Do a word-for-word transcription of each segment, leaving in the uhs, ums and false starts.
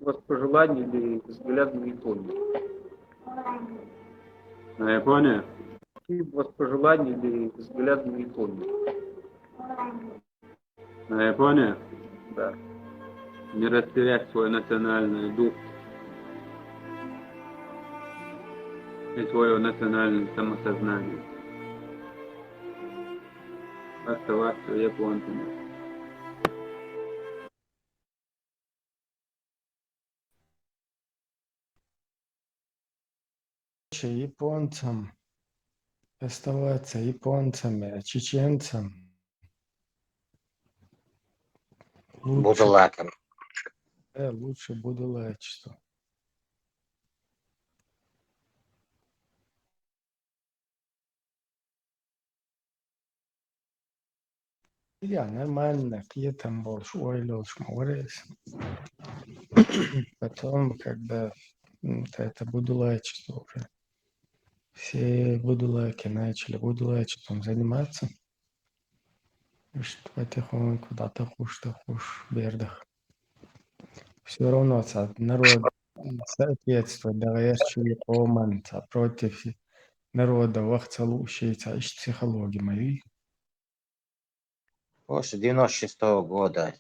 Воспожелание или взгляд на Японию? На Японию? Какие воспожелания или взгляд на Японию? На Японию? Да. Не растерять свой национальный дух и свое национальное самосознание. Оставаться японцами. Лучше японцам оставаться японцами, а чеченцам лучше, Будулаками. Э, лучше будулаачество. Я, нормально, кхетам болуш, ойлалуш ма вара иза. Потом, когда, м, это будулаачество уже. Все будулаки начали будулаачеством заниматься. Иштта потихоньку дӀатохуш, тохуш бердах. Всё равно ца народ соответствовать, да, гӀерчий къоман, ца против народа ваха ца лууший, ца иштта психология ма юй. После девяносто шестого года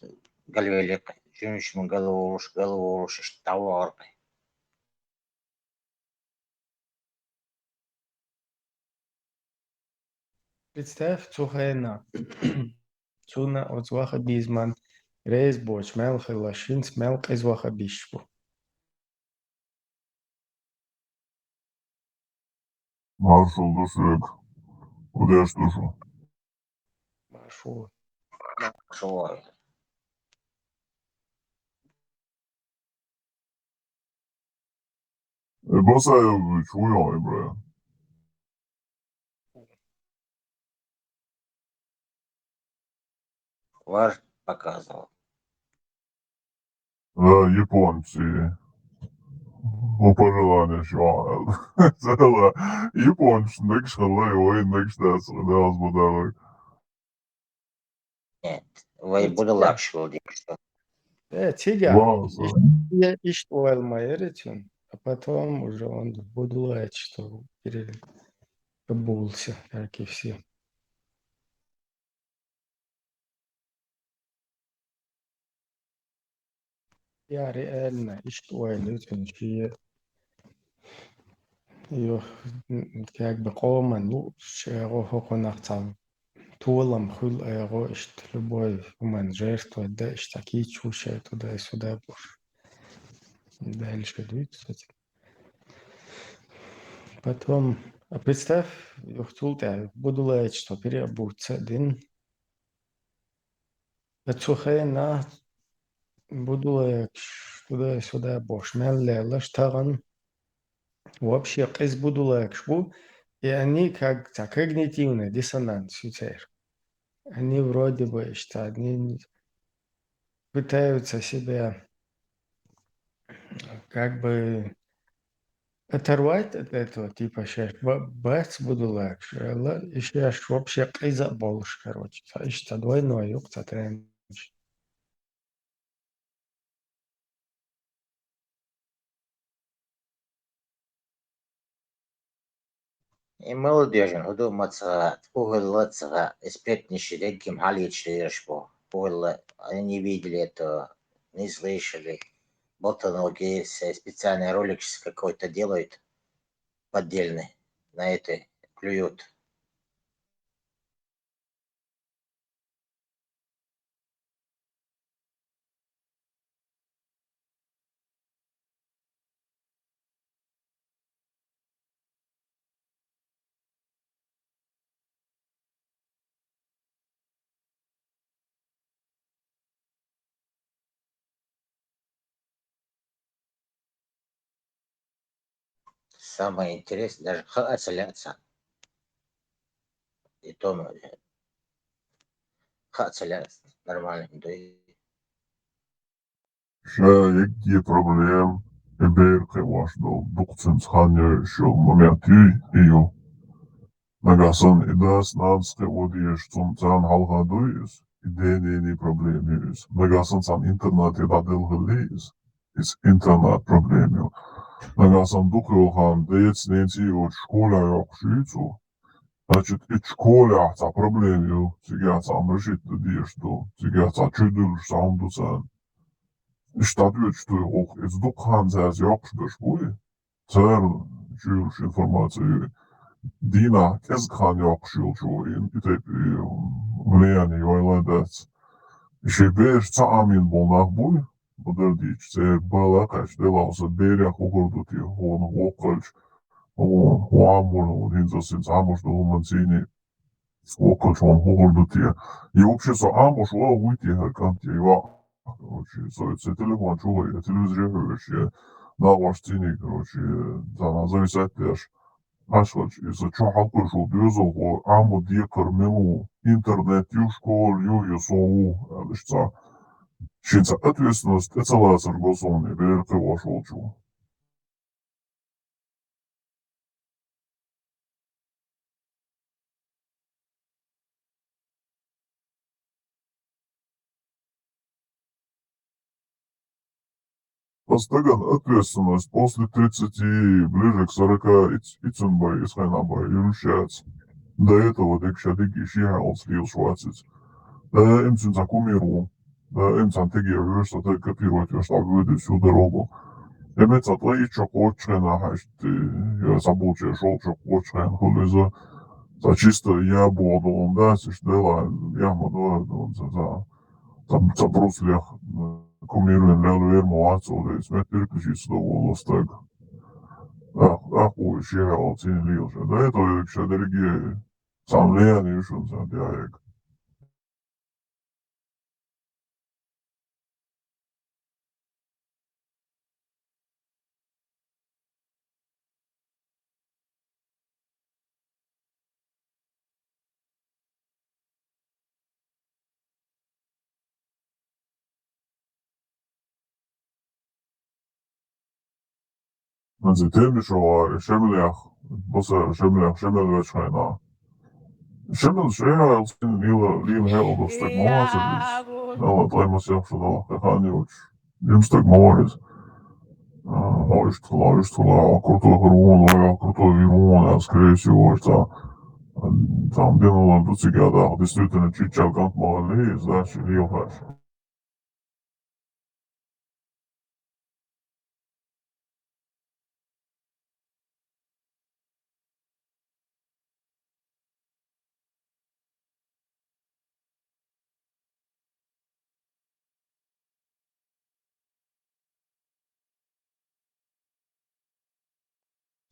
галвеликъ жуьншман галволуш, галволуш, иштта дӀавахаркъи. Представь, цу хенахь цунна оцу ваххабизман реза боцуш мел хилла, шинца мел къиза ваххабисташ бу. Маршалла ду шуьга. ХӀун деш ду шу? Маршалла. Маршалла. Э, Басаевич, хӀун йо, Ибрай? Вар показывал. Э, японцы. По пожеланию, что. Целое. Японцы, нагаш халай, ой, нагаш дас, да, аз бударок. Нет, вай будулакаш валдикаш. Э, цига. Вау, са. Я иштта ойла ма яра цуьнан. А потом уже он будулаачество пере-, обулся, как и все. Я реально иштта ойла ю цуьнан шен. Ю, как бы къоман луучу агӀо хӀокхунах цхьа толам хуьлу агӀо, иштта любой хӀуманна жертвовать дан, иштта кийча ву шайн туда и сюда бохуш. Дальше дуьйцу соцу. Потом, а представь, юха цул тӀаьхьа будулаачество переобуться а дина. Ткъа цу хенахь будулаякаш туда-сюда бохуш мел леллаш, тахана вообще къиза будулаякаш бу, и они как, ца, когнитивный диссонанс ю церан. Они вроде бы иштта, они пытаются себя как бы оторвать от этого, типа, шаьш ба-, бац будулаякаш аьлла, и шаьш вообще къиза а болуш, короче, ца, иштта ца двойной юкъа ца тренж. И молодёжь, хӀун ду ма ца, хӀун хилла ца, экспертнаш дерриг а хьалийча лелаш бу. ХӀун хилла, они не видели этого, не слышали. Болтологи, се-, специальный ролик щас какой-то делают поддельный, на это клюют. Самое интересное, даже хаа ца лаьа царна. И то, ну, хаа ца лаьа нормально дуй. Ша егге проблема, и бер кхиош долу, дукха цуьнца хан йойуш йолу момент юй, и ю. Нагахь санна и дас-нанас кхио дезаш, цунна царна хьалха дуй иза, и ден-ненан проблема ю иза. Нагахь санна цхьана интернате дӀаделла хилла иза. Иза интернет проблема ю. Нагахь санна дукха йолу хан деца, ненца йоцуш школе йоккхуш ю цо. Значит, и школехь цхьа проблема ю, цигахь цхьа решить дан дезаш ду, цигахь цхьа чу дуьллуш цхьа хӀума ду царна. Иштта дӀадоьдуш ду и гӀуллакх, иза дукха хан цаьрца йоккхуш берш буй. Цара чуьйлуш информаци ю. Дийнахь кӀезиг хан йоккхуш йолчо и, и тайпа, и, влияние йойла а дац. И шайн бераш ца Ӏамийна болу нах буй, бадар дийча, церан бала кхаьчча, делахь аса берех хӀун хир ду те, хьуна воккхалча, хьуна Ӏамор, хьуна хӀинца аса хӀинца Ӏамош ду хӀуманций, воккхалча хьуна хӀун хир ду те. И вообще со Ӏамош ван вуй те хӀара кӀант, я йоӀ? Короче, со, со телефон чу вай, я телевизоре хьоьжуш, я нахваш цӀийний, короче, царна зависать деш, Ӏаш хилча, иза чохь хьалкхуьйш волу доьзалхо Ӏамо декхар мила ву, интернет ю, школа ю, я со ву, аьлла, иштта цхьа. Шен цхьа ответственность тӀе ца лацар го суна и бер кхиош волчу. По стаган ответственность после тридцати, ближе к сорока, и ц-, и цун бай, и цхьана бай, и рушац. До этого дика ша дика и ши хьалц лелаш вацац. Да, им цуьнан цхьа кумир ву. Да, им цхьана тиге вуьйш, со таг копировать веш, так выйду всю дорогу. Я меца тлаи чо кочхена хашти, я сабулче шол чо кочхена хулиза. Цхьа чисто я боду, он да, сиш дела, я ма дуа, он за, за. Цхьа, цхьа бруслех, э, кумирвин лел вер ма вац, оле, смет переключиться до волос так. Ах, ах, у, ши хьал, цин лил ша. Да, это вообще дорогие, сам лен, и шун, сам дяек. Хьанзи тема шо вара, Шемлех, баса Шемлех, Шемел веч хайна. Шемел шея, лила, лила хел достиг маса. Нала тлай масех шо дала, хан йоч. Дим стаг морис. Ой, что, ой, что, крутой грун, ой, крутой грун, а скорее всего, что там, где надо, до тебя, да, действительно, чуть чалкан молодые, значит, лил хорошо.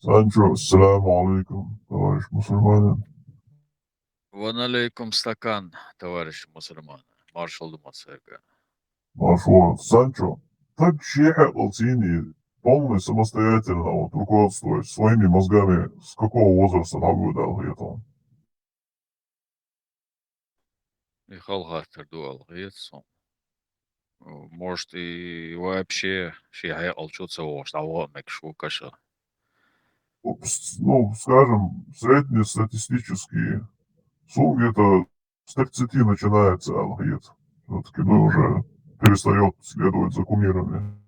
Санчо, ассаламу алейкум, товарищ мусульманин. Ва алейкум стакан, товарищ мусульман. Маршал ду мацерга. Маршал. Санчо, так ши хьекъал цийни, полный самостоятельно, вот, руководствуясь своими мозгами, с какого возраста дӀавоьдал хетал? И хала хаттар ду аьлла хета суна. Может, и вообще шен хьекъал чу ца вогӀуш дӀаваха мегаш ву каша. Ну, с-, ну, скажем, среднестатистически, суна где-то с тридцати начинается аьлла хета. Всё-таки, ну, уже перестаёт следовать за кумирами.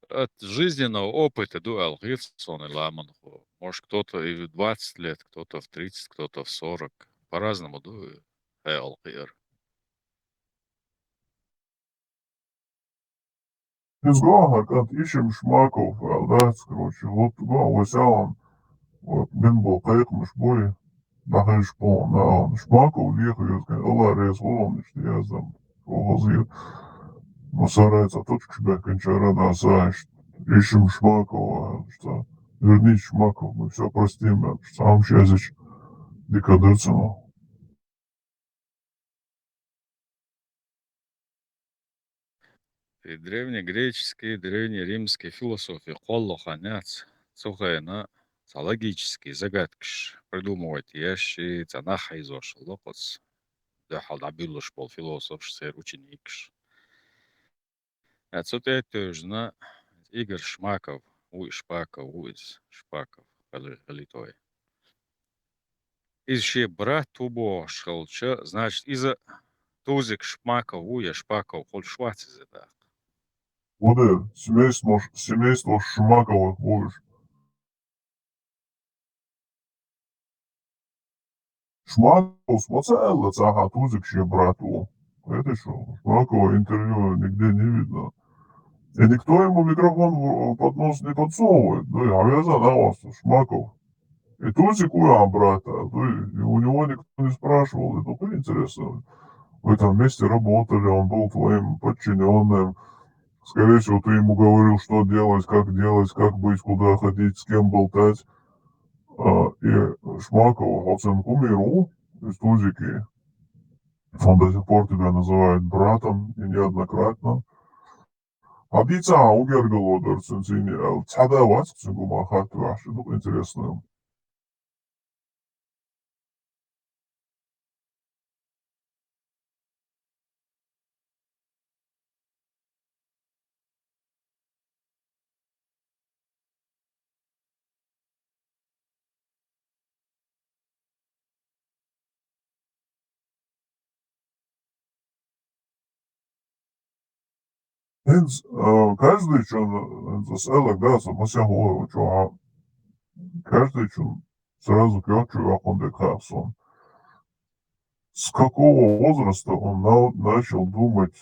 От жизненного опыта ду аьлла хета суна ламанхо. Может, кто-то и в двадцать лет, кто-то в тридцать, кто-то в сорок. По-разному ду хьекъал кхиар. Иза гохьа кӀант Ишим Шмаков аьлла дац, короче, вот гохьа вай сяхьан, вот, бин бо кхайкхамаш буй, дӀахезаш боху наха. Шмаков леха везган, Алла реза хуьлу, иштта яздам. Оха хазийра. Ну, сарай цхьа точкаш баьккхинчара да, са иштта, Ишим Шмаков аьлла, иштта, вернись Шмаков, мы всё простим, аьлла, иштта, хьамаш язича, дика дацану. И древнегреческий, древнеримский философия кхолло хан яц, цу хенахь цхьа логический загадкаш придумывать еш, цхьа нах хьийзош локхуц, дуьхьал дӀабуьллуш болу философаш, церан ученикаш. Э, цу тӀе а тевжина, Игорь Шмаков, ву и Шпаков, ву иза Шпаков, хили-, хилийта вай. Иза шен брат ву бохуш хилча, значит, иза Тузик Шмаков ву я Шпаков, хул швац из да. Вуде, семейство, семейство Шмаковых будешь. Шмаковс маца аьлла цхьа Тузик шен брат ву. Кхеташ ву? Шмакова интервью нигде не видно. И никто ему микрофон в, под нос не подсовывает. Да, я вязан, а вас Шмаков. И Тузик у а брата, да, и у него никто не спрашивал. Это тоже интересно. Вы там вместе работали, он был твоим подчиненным. Скорее всего, ты ему говорил, что делать, как делать, как быть, куда ходить, с кем болтать. А, и Шмакова, вот сын кумиру из Тузики, он до сих пор тебя называет братом, и неоднократно. А дийца а угергало дор цун цини эл. Цхьа да вац цун гума хатта ваьхьа, ду интересно. ХӀинца, а, каждый чун, хӀинца ас аьлларг, да, со масех вора чу, а, каждый чун сразу кхетачу вакхун декхар сон. С какого возраста он на-, начал думать,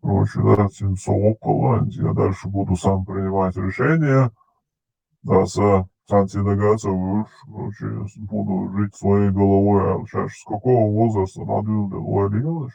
короче, да, цун со воккхал, я дальше буду сам принимать решения, да, са, сам ци дагаса вуш, короче, буду жить своей головой, а щас с какого возраста надо было делать?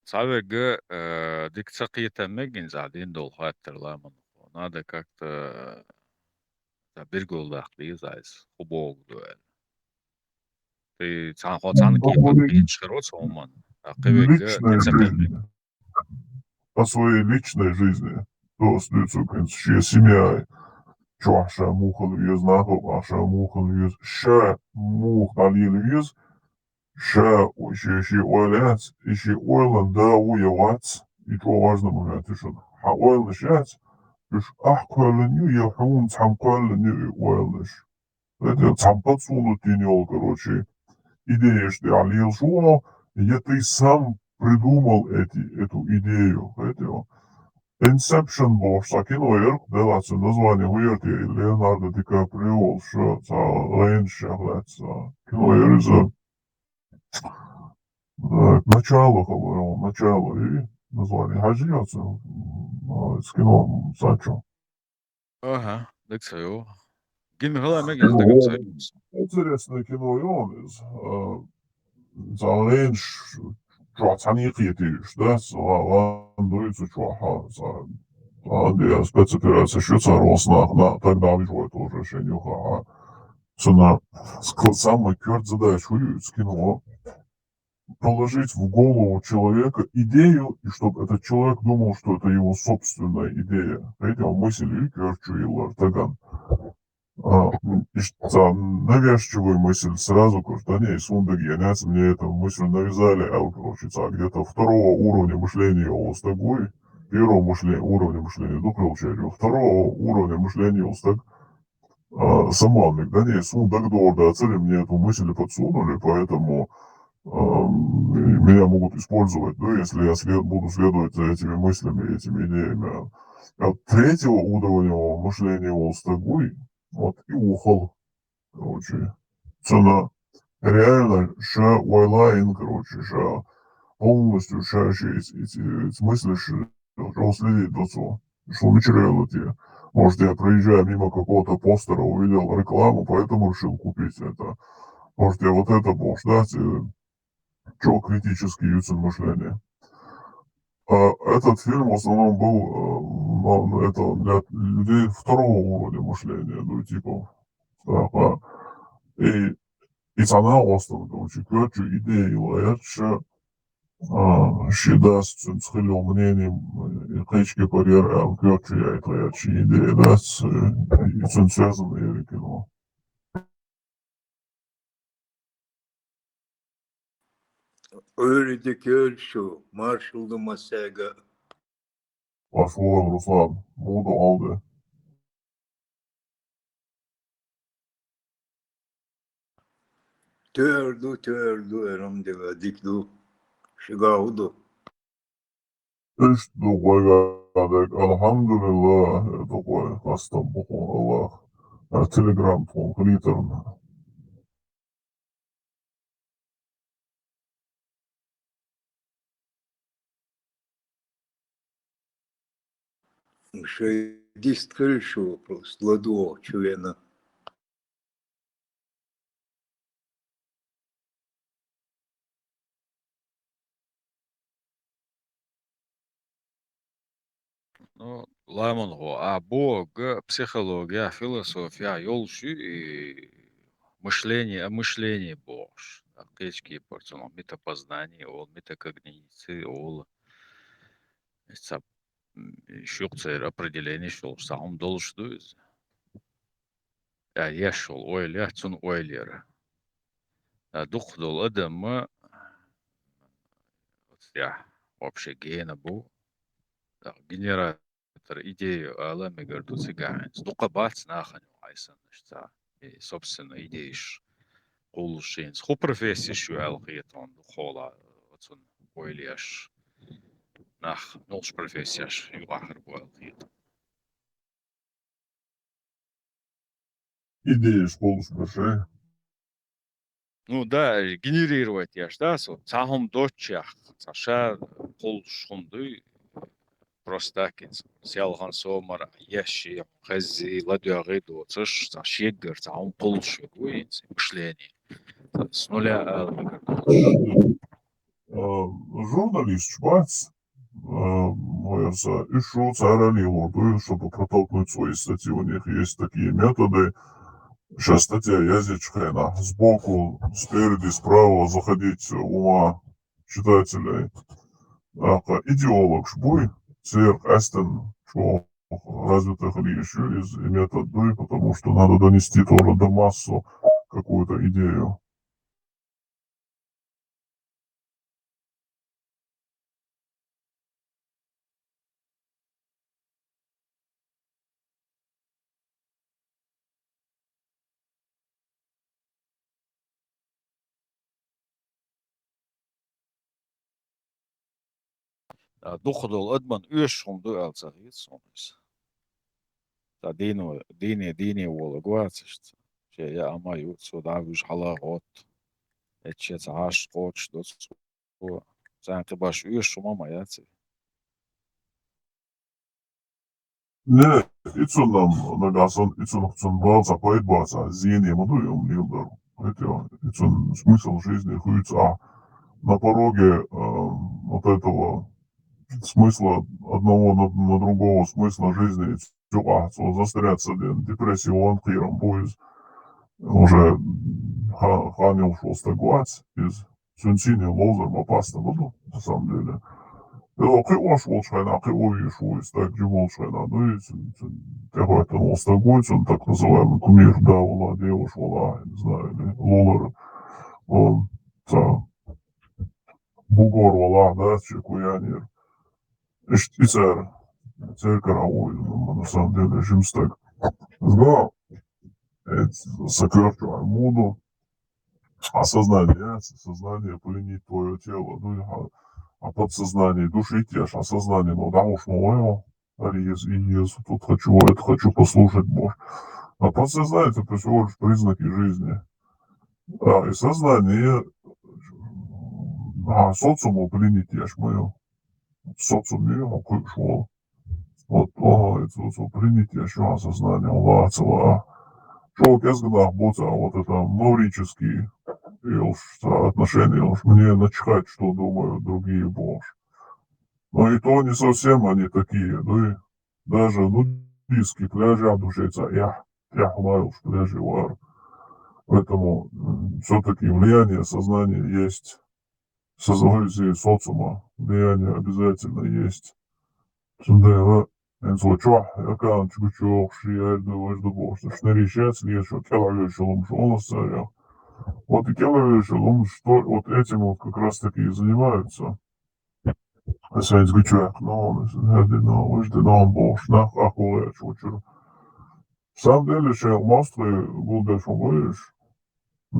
Цхьа вегга, э, дика ца кхетам мегин, за дин дол хаттар ламан. Надо как-то, э, за биргул дахти за из, хубог дуэл. Ты цан хо цан Ну, кипа холи пинч хероц оман. А кивега личная ца жизнь. По своей личной жизни. То есть, ну, цукин, ши семья. Чё, ша мухал вез, нахо, а ша мухал вез. Ша мух далил вез. Ша, ши, ши ойлац, и ши ойлан да у я вац. И чё важно момент ишун. Ха ойлан шац. Иш ах ойлан ю, я хун цам ойлан ю, и ойлан иш. Это сам подсунут тинёл, короче, идея, что я лил шуо, я ты сам придумал эти, эту идею, это Inception бо, са кино ер, да ладно, название уйерти, Леонардо Ди Каприо, что са Лэнч, я ладно, кино ер из, э, начало, говорю, начало, и название хажи, я ц-, м, а, с кино, сачо. Аха, дика ца ю. Гин хала мегин, дика ца ю. Интересное кино, и он из, э, за Лэнч, чё, цани кхетиш, да, с ла-, лан дуйцу чё, ха, за, за, где спецоперация, что ца рос на, на, тогда вижу это уже, что не ха, ха. Цуна, ск-, самая кёрт задача, хуй, с кино. Положить в голову человека идею, и чтобы этот человек думал, что это его собственная идея. Эти мысли и кёрчу и лартаган. А, м, и ш-, та навязчивая мысль сразу, короче, да не, сундаг я, нет, мне эту мысль навязали, а, короче, та где-то второго уровня мышления у стагуй, первого мышле-, уровня мышления, ну, короче, второго уровня мышления у стаг, а, саманник, да не, сундаг дор, да, цели мне эту мысль подсунули, поэтому, а, м, меня могут использовать, ну, если я след-, буду следовать за этими мыслями, этими идеями. От третьего уровня мышления у стагуй, вот, и ухал, короче. Цена реально ша уайлайн, короче, ша полностью ша, ша эти, эти, эти мысли, ша, ша следить до цього. Что вечерело тебе. Может, я, проезжая мимо какого-то постера, увидел рекламу, поэтому решил купить это. Может, я вот это бохуш, да, те, чё критически ю цун мышление. А этот фильм в основном был, э, на, на это, для людей второго уровня мышления, ну, типа, да, а, и, и цхьа накъост ду, короче, кхы а идея йилла яц, а, ши дас цуьнца хилла мнение, э, кхечке парьер аьлла, кхы а яйта яц, ши идея дац, э, и цуьнца связано ери кино. Ӏуьйре дика йойла шу, маршалла ду массаьрга. Маршалла, Руслан, муха ду хьо де? Тоьар ду, тоьар ду, элхьамдулиллахӀ, дика ду. Шуьга хӀун ду? Иштта ду вайга дерг, алхьамдулиллахӀ, ду вай, хастам бу хьуна АллахӀ. Ар телеграм тхуна хилийтарна. Шайн дистхила шу, просто ладугӀу чу вена. Ну, ламан гӀо, а бохург психология, философия йолуш ю и мышление, а мышление бохуш. А кхечу кепара цунах метапознание олу, метакогниция олу. Ца, м, шуьйкъа церан определенеш йолуш цхьа хӀума долуш ду иза. А, еш волу ойла яц, цунна ойла яра. А, дукхах долу адамма, оцу тӀехь вообще гена бу. А, генератор идею ала мегар ду цигахь хӀинца. Дукха бац нахана юкъахь саннаш цхьа. И, собственно, идейш кхуллуш хӀинца. ХӀун профессеш ю аьлла хета хьуна дукхахула оцунна ойла еш? Нах, нолуш профессеш юкъахь хир бу аьлла хета. Идеяш кхуллуш берш, э? Ну да, генерировать еш, да, со. Цхьа хӀума доцчех, цхьа ша кхуллуш хӀума дуй. Просто так, хӀинца селхана сомара еш ши хеззи, ладоьгӀий доцуш, цхьа шеггара цхьа хӀума кхуллуш верг ву хӀинца, мышление. С нуля ала мегар долуш. Э, журналисташ бац, э, хӀара са, уьш шу цара лелор ду, чтобы протолкнуть свои статьи. У них есть такие методы. Сейчас статья язычная, сбоку, спереди, справа заходить ума читателей. А идеологаш буй, церан къаьстина чӀогӀа развитых лиеш ю иза и метод дуй, потому что надо донести тоже до массу какую-то идею. А, дукхах долу адаман оьшуш хӀума ду аьлла ца хета суна иза. Ца дийно, дийне, дийне волург вац иштта. Шен яа ма ю, цо дӀа а вуьжа хьала а гӀотту. Эцча ца хьаш кхочуш доцу цо. Царна кхин баш оьшуш хӀума а ма яц и. Не, и цунна нагахь санна, и цунах цунна бала цхьа пайда бац, а зене ма ду и хӀума леладар. Хьетий, и цунна смысл жизни хуьйцу ахь на пороге, э, вот этого смысла одного на, на другого смысла жизни, и цу юкъахь цо застрять ца ден, депрессия ван кхерам бу иза. Уже ха-, хан йолуш волу стаг вац иза. Цуьнан сийне ловзар ма паста ма ду, на самом деле. Дело кхиош волчу хенахь, кхио веш ву и стаг, жима волчу хенахь ду и цуьнан, цуьнан тӀехӀоьттина волу стаг ву и цуьнан так называемый кумир, да, вала, девуш вала, я не знаю, или лулар, он, ца, бугор вала, да, чекуянер. Иштта и цара, церан кара ву и, на самом деле, жима стаг. Но, э, ца коьртачу муду, а сознание, сознание пленит твоё тело. Ну, а, а подсознание душит я, а сознание, ну, да уж, ну, ой, а, реза, и реза, тут хочу, это хочу послушать, может. А подсознание — это всего лишь признаки жизни. А, и сознание, а, социуму пленит я ж моё. Социуме, а, кхуьуш волу. Вот, ага, это вот принятие ещё осознание, ла, цела. Шо кӀезига нах бу цхьа вот это маврические йолуш, цхьа отношения йолуш, мне начихать, что думают другие, бохуш. Но и то не совсем они такие, ну и даже нудистские пляжи, а душе цхьа эхь, эхь лайолуш пляжи вара. Поэтому все-таки влияние сознания есть. Созвонитесь социума, влияние обязательно есть. Цундела, хӀинца вай чохь, аккаунт чу гучуйохуш, ши аьрду, важду бохуш, шнериш яц, леша кӀелхьавеш ломаш олу царах. Вот и кӀелхьавеш ломаш, что вот этим вот как раз таки и занимаются. Аса хӀинца гучуяьккхина, аьрдина, важдина бохуш, нах ахкула яц вучуьра. На самом деле, шайн мостагӀий гулбеш хӀун бу уьш?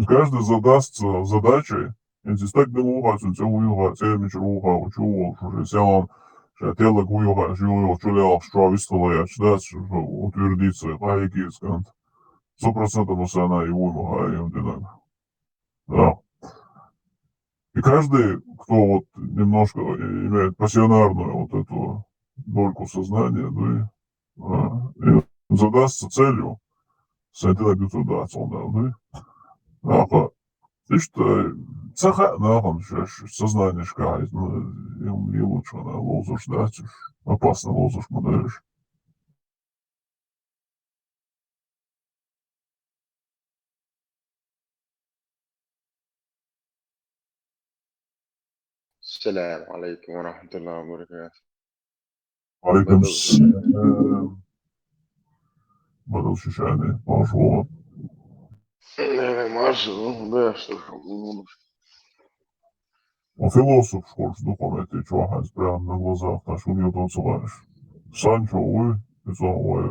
Каждый задастся задачей, хӀинца и стаг дина ву хьа, цуьнан цӀе вуй хьа, цӀе мичара ву хьа, ву чу волуш уже, селхана ша теллаг вуй хьа, ша йолчу лелахь чохь вистхила яц, дац, утвердиться, къахьегийца кӀант. Сто процентов Мусана и вуй ма хаьа, и динарг. Да. И каждый, кто вот немножко имеет пассионарную вот эту дольку сознания, да, и, а, и задастся целью, сан динарг ду цо дац, он дал, да. Аха, иштта, ца хаьа нахана шаьш сознанешка хьайза, ну, и лелочу хана ловзуш дац уьш, опасно ловзуш ма ду уьш. السلام عليكم ورحمة الله وبركاته. وعليكم السلام. Бадал Шишани, маршо. Э, маршо, да, что ж, ну, Ва философ школаш ду кху метте чохь хьайза прямо на глазах, таш хӀун йо доцу гӀайш. Санчо вуй, иза вай,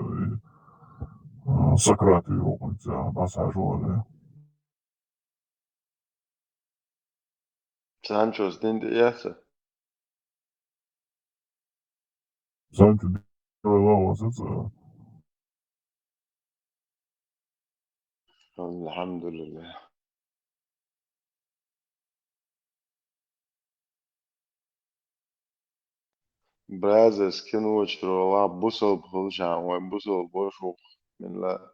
а, Сократ вуй, хӀунца, дӀасахьажа вале. Санчос дин тӀе яца? Санчо дин вала вазаца. Алхьамдулиллах. Бразерс киночуьра ла бусалба хуьлу ша, вай бусалба бошух, мила.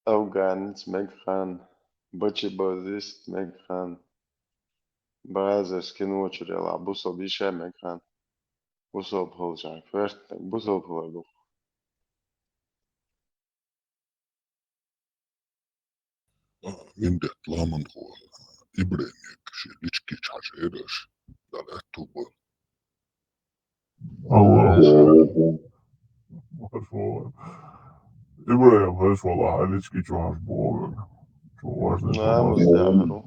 Афганец мега хан, бачи базист мега хан. Бразерс киночуьра ла бусалба иша мега хан. Бусалба хуьлу ша, коьртаниг бусалба хуьлу ду. Виндет ламан хо, ИбрахӀим шен личкийчу хьажа эраш, дала аьтту бан. Аллаху. ИбрахӀим хӀаш вала хьан личкийчу хьажа боху. Чу важна. Намаз дехьаро.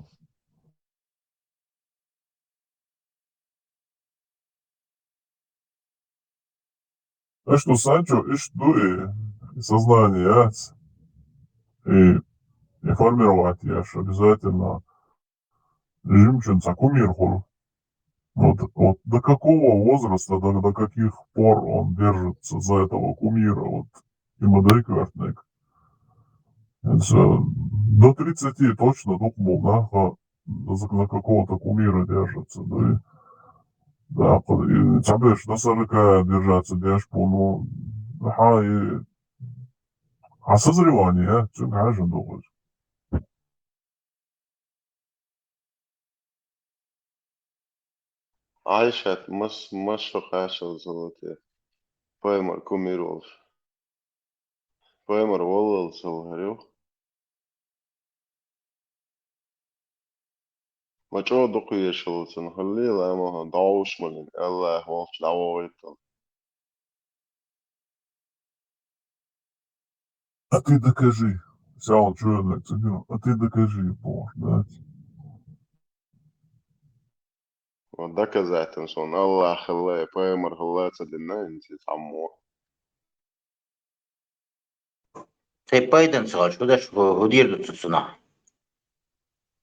Аш ду Санчо, иштта ду и, и сознание яц, и, и формировать еш обязательно. Жимачун цхьа кумир хуьлу. Вот, вот до какого возраста, до, до каких пор он держится за этого кумира, вот, и ма дай коьртаниг. До тридцати точно дукха бу наха за, за какого-то кумира держатся, да и, да, и цхьаберш до сорока держаться деш бу, ну, хьан и, хьан созревание, цуьнга хьаьжна ду хӀуьза. Айшат мас-, масса кхаччалц хилла те, пайхамар кумир волуш. Пайхамар валлалц хилла хӀара ю. Ма чӀогӀа дукха еш хилла цунна, хилла ла ма хьо дӀовш малин, Аллах волчу дӀавогӀийтал. А ты докажи. Сял чуьнниг ца дина. А ты докажи, бохуш, да? Вот доказательно, шуна Аллах хилла, пайхамар хилла ца дина, инси цхьаммо. Тхайн пайдана ца хилча, хӀу деш, хӀу, хӀу дийр ду цу цунах?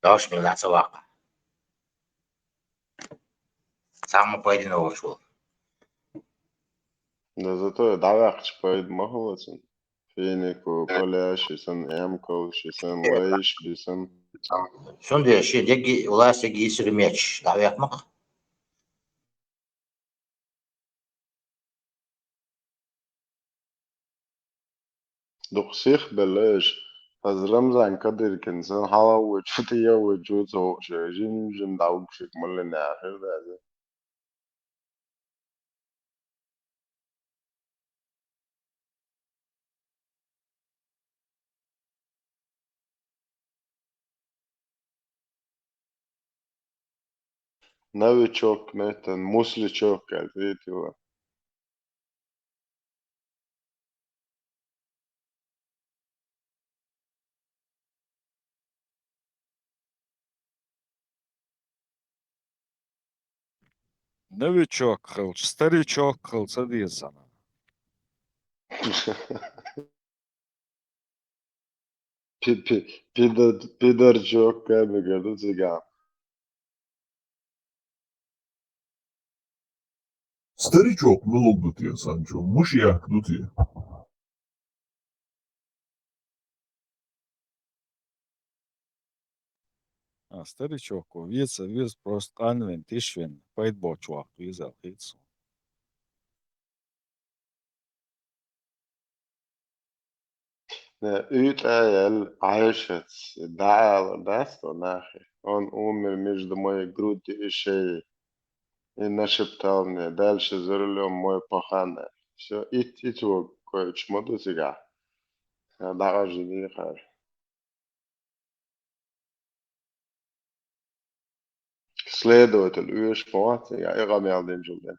Дош мила ца ваккха. Цхьамма пайдина волуш волу. Да зато дӀаваьккхича пайда ма хуьлу цунна. Финику, Поляши сан, Эмкалши сан, Лайшби сан. Цундела шен дегги, власть дегги йисира мечаш дӀаваьккхина-кх. Дукха сих белла уьш. Хаза Рамзан Кадыркин санна хьалавоьдуш, тӀаевоьдуш ву ца хууш, жим-жим дӀавугуш, мала яхар деза. Новичок меттан, Мусличок аьлла цӀе йитина. Новичок хилча, старичок хила ца деза. Пи-, пи-, пидар-, пидарчок кабигар ду цигахь. Старичок мила ду те, Санчо? Муш яккха ду те? А, старичок ву, веза, веза, просто къанвен, тишвен, пайда боцуш ваккха веза аьлла хета суна. Э, уьйтӀа а яьлла, Ӏайшаца дӀаала дац тхо нахе. Он умер между моей груди и шеи. И нашептал мне: «Дальше за рулём мой пахан». Всё, ит, ит вог кхоьлуш ма ду цигахь. Ша дӀакъажа дийхар. Следователь оьшуш ма вац, я, и къамел динчул ден.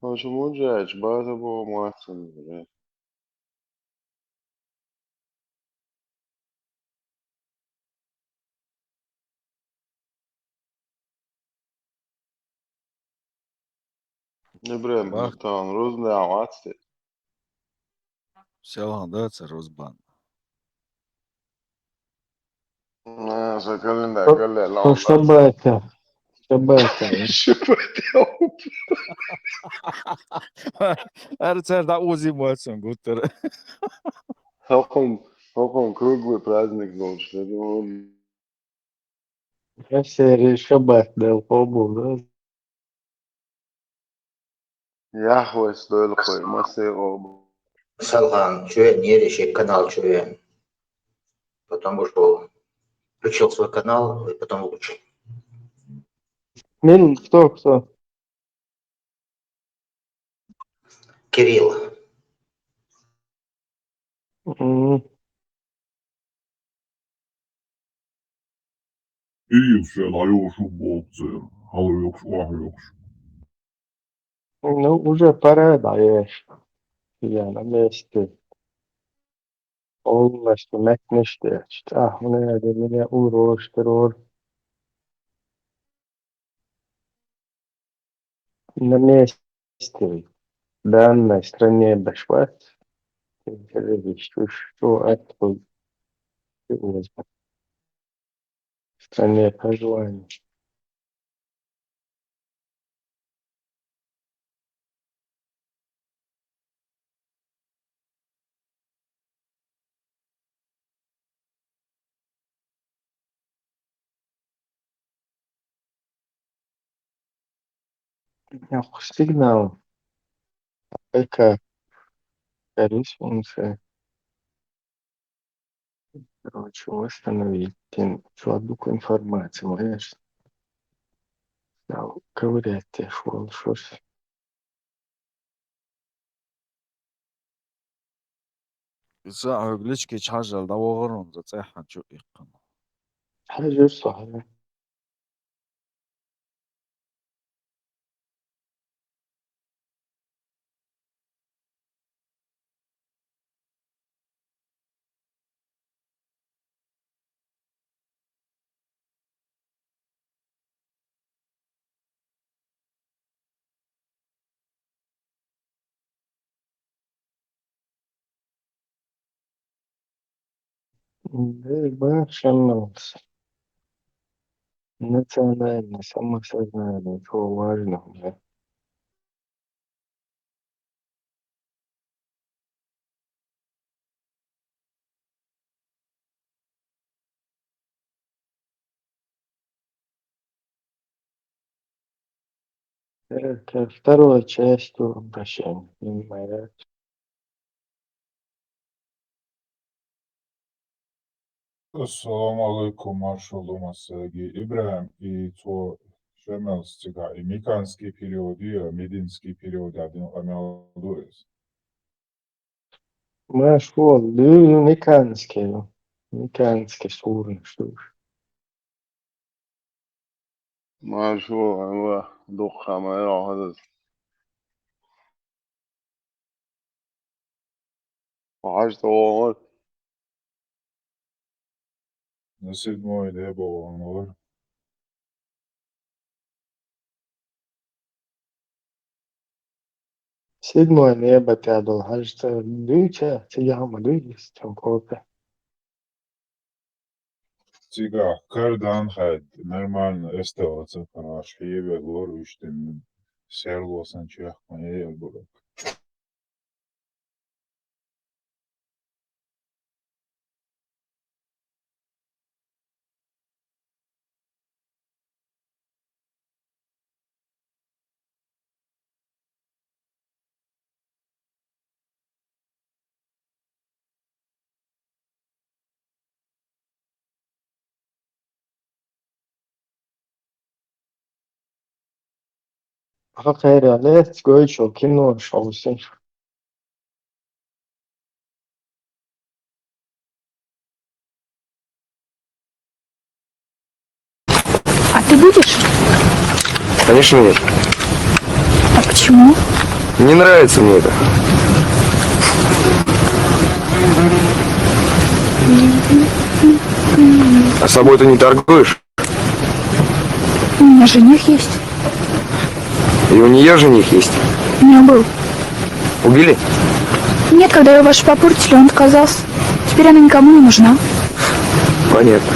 Хьо шу муьлхачу база боху моццунна? Ибрахим, бах, тахана рузбан вац те? Селхан дац рузбан. А, со календарь, со, календарь, со шабайта. Шабайта. Шабайта. Ара цара дӀа узий моцун гуттара. ХӀокхун, хӀокхун круглый праздник долуш. Эсери шабат дел къобал ду. Яхвес дойлу кхой, массе оба. Салхан, чуен, ери шек канал чуен. Потом ушел. Включил свой канал и потом выключил. Мин, кто, кто? Кирилл. Мгм. Кирилл шен дӀайошур болу церан, хьалайоккхуш, охьайоккхуш. Ну, уже пора дӀаеш. Я на месте. Полностью меттанаш детташ. ТӀаккха хӀунда аьлла, меня урош террор. На месте. В данной стране башват. Что, что, откуда? В стране проживания. Нахуй сигнал. Эка. Короче, восстановить. Тин чуадук информация, знаешь. Стал ковырять те шуолшус. Иза хьоьга личкийчу хьажал дӀавахара хӀунда цӀеххьана чу иккхина. Хьажар со хьажа. Дерг бан шаммалц. Национальное самосознание, чего важно, да? Это вторая часть обращения, понимаете? Ассаламу алейкум, маршалла массаьрга. ИбрахӀим, и цо шаммалц цигахь, и меканский перевод я, мединский перевод я, дин къамел ду иза. Маршалла, ду ю меканский ю. Меканский сурнаш ду уьш. Маршалла, дуккха ма яхьа хазас. Хьажа тӀе вогӀур. На седьмой небо вогӀур. Седьмой небо тӀе долу хьажа тӀе дуьйцу, цигахь ма дуьйцу, цуьнан копия. Цигахь кардан хьаьдда, нормально эстала ца караш, хьеве лор уьш дина, серло сан чехка ма яр бурак. Ахьа кхеран лаьцна гойтуш йолу кино шовзткъа. А ты будешь? Конечно, нет. А почему? Не нравится мне это. А собой ты не торгуешь? У меня жених есть. И у неё жених есть? У меня был. Убили? Нет, когда его ваши попортили, он отказался. Теперь она никому не нужна. Понятно.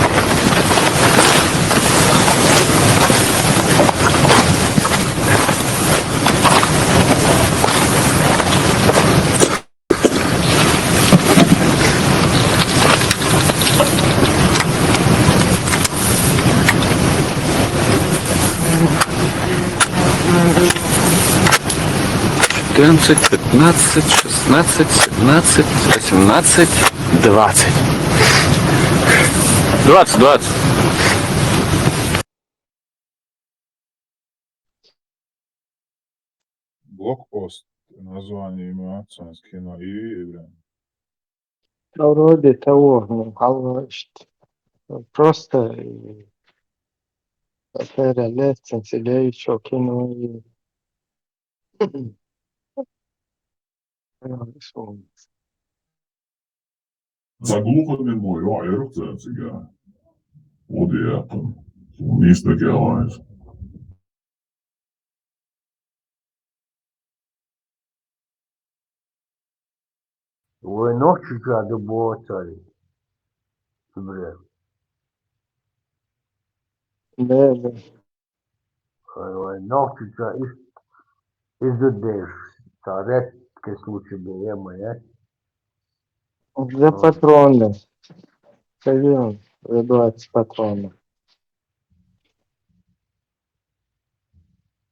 Четырнадцать, пятнадцать, шестнадцать, семнадцать, восемнадцать, двадцать. Двадцать, двадцать. Блокпост. Название имеется, кино и время. Да вроде того, ну, алла ишт. Просто, э, это лестница, да ещё кино и Сан глухо мин бу, йо, Ӏерух цара цигахь. Уди яьккхина. Нисдакъеллайна. Вай нохчича ду боцай. Субре. Да, да. Ой, ой, нохчича из, из деш, цхьа редкий случай бен, е ма яц. За патроны. Скажи, за двадцать патронов.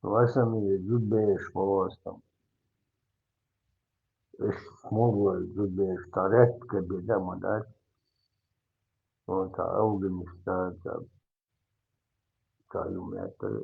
Васами зудбеш по остам. Эш смогла зудбеш, цхьа редкий бен, да, ма дац. Вот, а Афганистан, цхьа, цхьа юм это.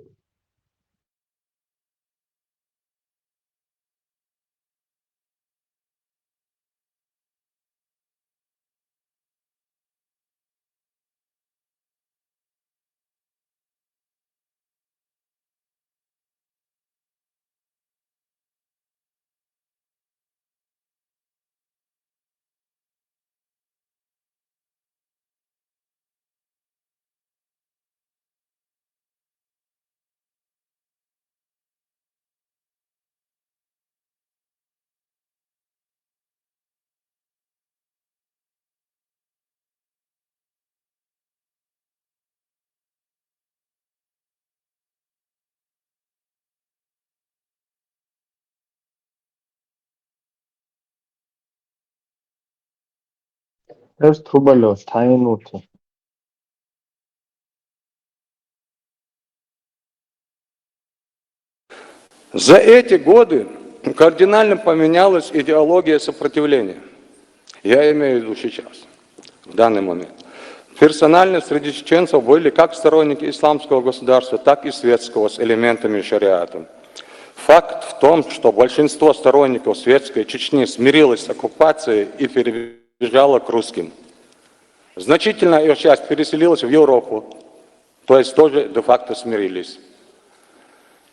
Эрс тхо баллалц, тхьайна ву те. За эти годы кардинально поменялась идеология сопротивления. Я имею в виду сейчас, в данный момент. Персонально среди чеченцев были как сторонники исламского государства, так и светского с элементами шариата. Факт в том, что большинство сторонников светской Чечни смирилось с оккупацией и перебежало к русским. Значительная их часть переселилась в Европу, то есть тоже де-факто смирились.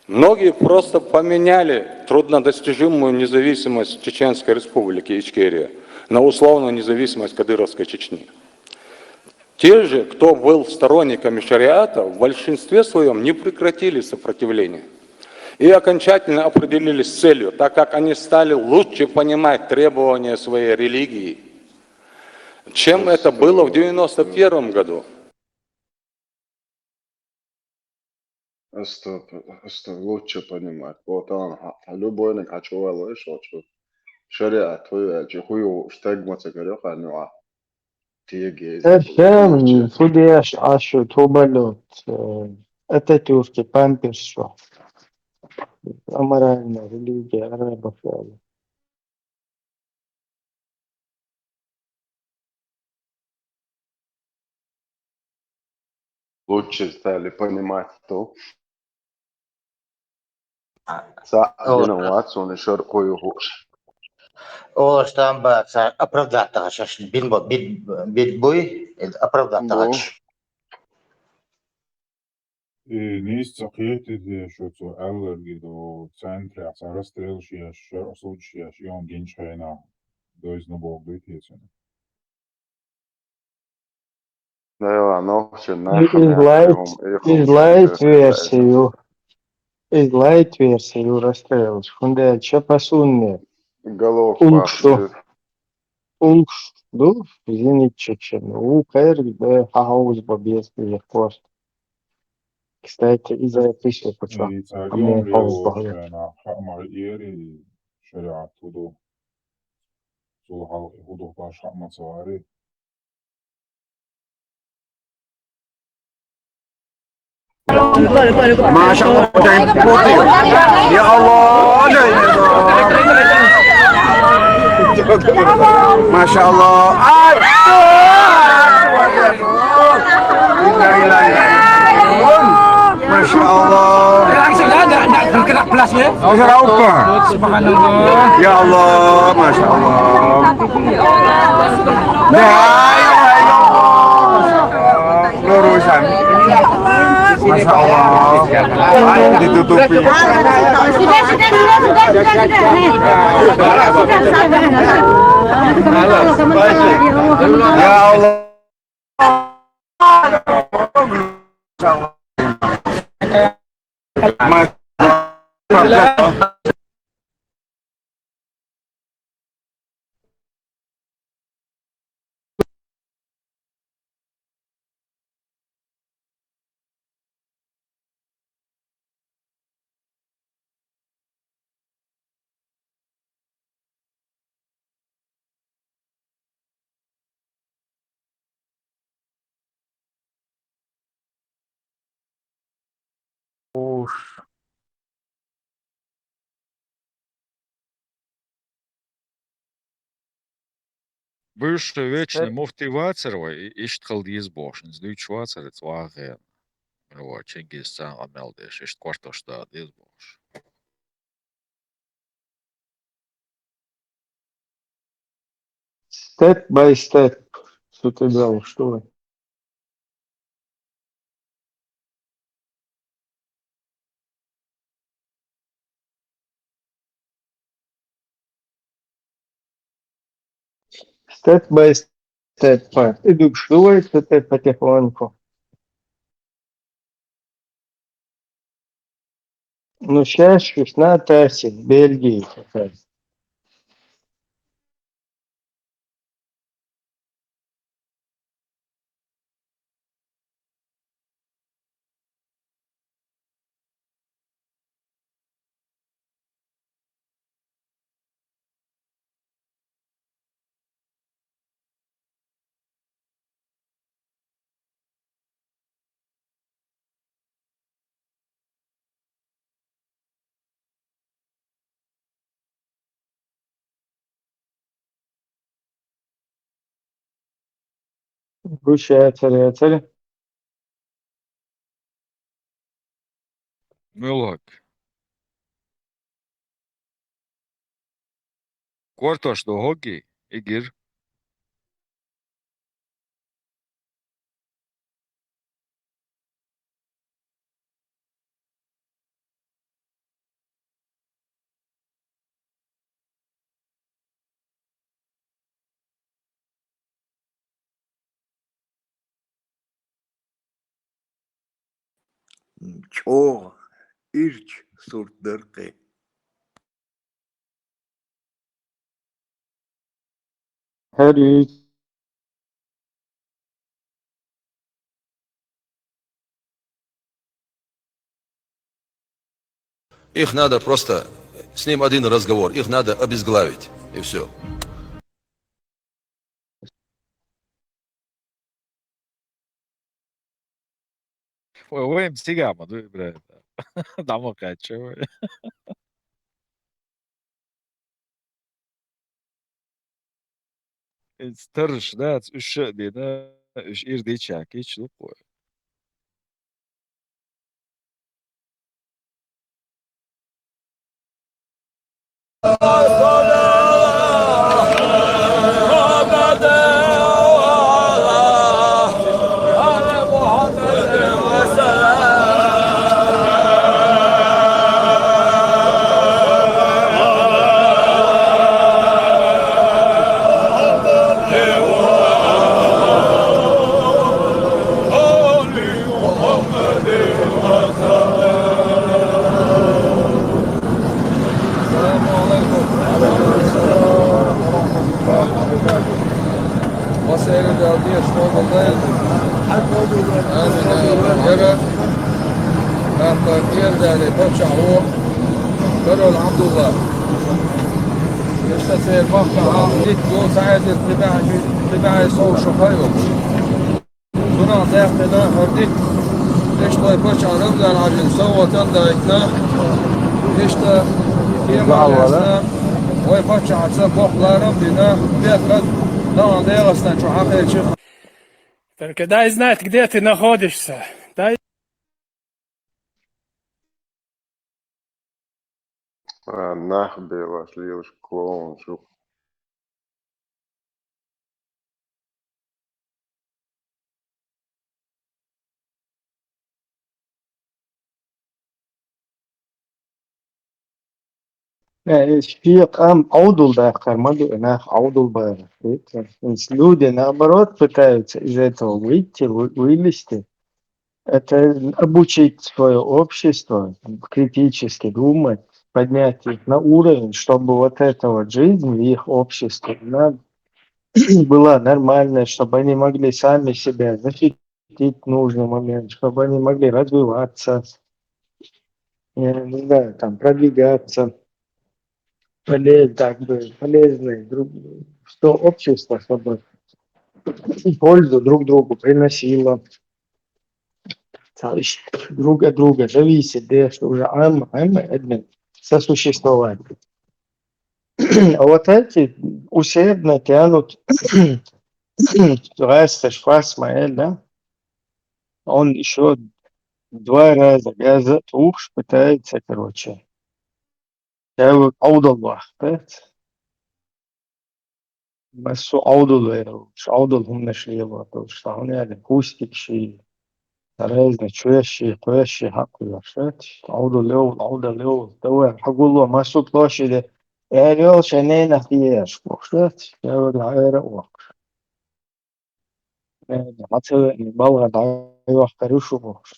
Многие просто поменяли труднодостижимую независимость Чеченской Республики Ичкерия на условную независимость Кадыровской Чечни. Те же, кто был сторонниками шариата, в большинстве своем не прекратили сопротивление и окончательно определились с целью, так как они стали лучше понимать требования своей религии, чем это было в девяносто первом году. Стоп, стоп, лучше понимать. Вот он, а, а любой на качу валой шочу. Шариат хуя, чи хую штег маца карё ханюа. Тиеге. Эшем, фу деш ашу, тхо баллалц, э, Ататюрки, памперс шо. Аморальная религия арабов, э. Лучше стали понимать, что са динават, сон шар кою хуш. Олаш там ба са оправдать тагачаш, бин бо, бин, бин буй, оправдать тагач. И нийса ца кхетаде, шо цо аьлларг ду, центре цхьа расстрел еш, шар осудить еш, и он гинчхьайна дойзна бог дуй тесана. Да, ладно, вообще, Из лайт, из лайт версию. Из лайт версию расстрелиш. Хунде чапасунне. Голов Улкшу. Улкш ду, зенитчичен. У кайр бе хахауз ба без или просто. Кстати, из-за пише почему. И царгон рио шена хама иери шариат худу. Сул хал худу баш хама цари. ما شاء الله، دايم بوطي. يا الله، دايم. ما شاء الله. آه. إنا إليه راجعون. ما شاء الله. بالعكس، لا، لا، لا، في الكلام بلاص، إيه؟ سبحان الله. يا الله، ما شاء الله. لا إله إلا الله. Nur Husan. Masya Allah. Ayo ditutupi. Ya Allah. Уж. Бывший вечный муфтий вацар вай, и-, иштта хила деза бохуш, иза дуьйцуш вацар, иза вагӀа хена. Мила вай, Чингиз царна къамел деш, иштта кортош да деза бохуш. Step by step, что ты делал, что вы? Step by step. Идут школы, это потихоньку. Ну, сейчас шестнадцать, Бельгии какая. Гуш яцара, яцара. Муьлхак. Кортош ду хӀоги, игир. ЧӀогӀа ирча сурт дара кхин. ХӀара Их надо просто, с ним один разговор, их надо обезглавить, и все. Вай, вайна цига ма дуй, бля. ДӀа ма кхаьчча вай. Иза тарш дац, уьш а дина, уьш ира дича кийча дукха вай. Масайра дал деш, школа дай. Амин, амин. Яра. Ахта кер дали, пача о. Барал Абдулла. Иштта цер бахта, а, ит, ду, саьд, ит, тибаьхи, тибаьхи, сов, шо хайо. Цунах даьккхина хӀара дика, иштта вай паччахь Рамзан Хьажин совгӀатан дайккхина, иштта кеман лаьцна, вай паччахьаца боккха ларам а дина, бехк а, нагахь ДегӀастан чу хьакхечира. Только дай знать, где ты находишься. Дай А, нах белаш лелаш клоун шу. Э, шен къам Ӏовдал даккхар ма ду, нах Ӏовдал бара. Видите? Люди, наоборот, пытаются из этого выйти, вы-, вылезти. Это обучить свое общество критически думать, поднять их на уровень, чтобы вот эта вот жизнь в их обществе, она была нормальная, чтобы они могли сами себя защитить в нужный момент, чтобы они могли развиваться, я не знаю, там, продвигаться, полез-, так бы, полезные друг, что общество, чтобы пользу друг другу приносило. Цхьа иш друг от друга зависит, да, что уже ам, ам, админ сосуществовать. А вот эти усердно тянут газ, фас, да? Он еще два раза газа тух пытается, короче. Цаьрга Ӏовдал вахта. Массо а Ӏовдал вер, Ӏовдал хӀуманаш лело, то есть, хьуна аьлла, кустикаши, разный чоьши, кхоьши хьакхоьхьуш, Ӏовдал левал, Ӏовдал левал, давай, хьагулло, массо а площаде, аьлла йолу шайн ненах еш бохуш, цаьрга хьера а воккхуш. Э, хьан ца веана, балгӀа дӀайохкур ю шу бохуш.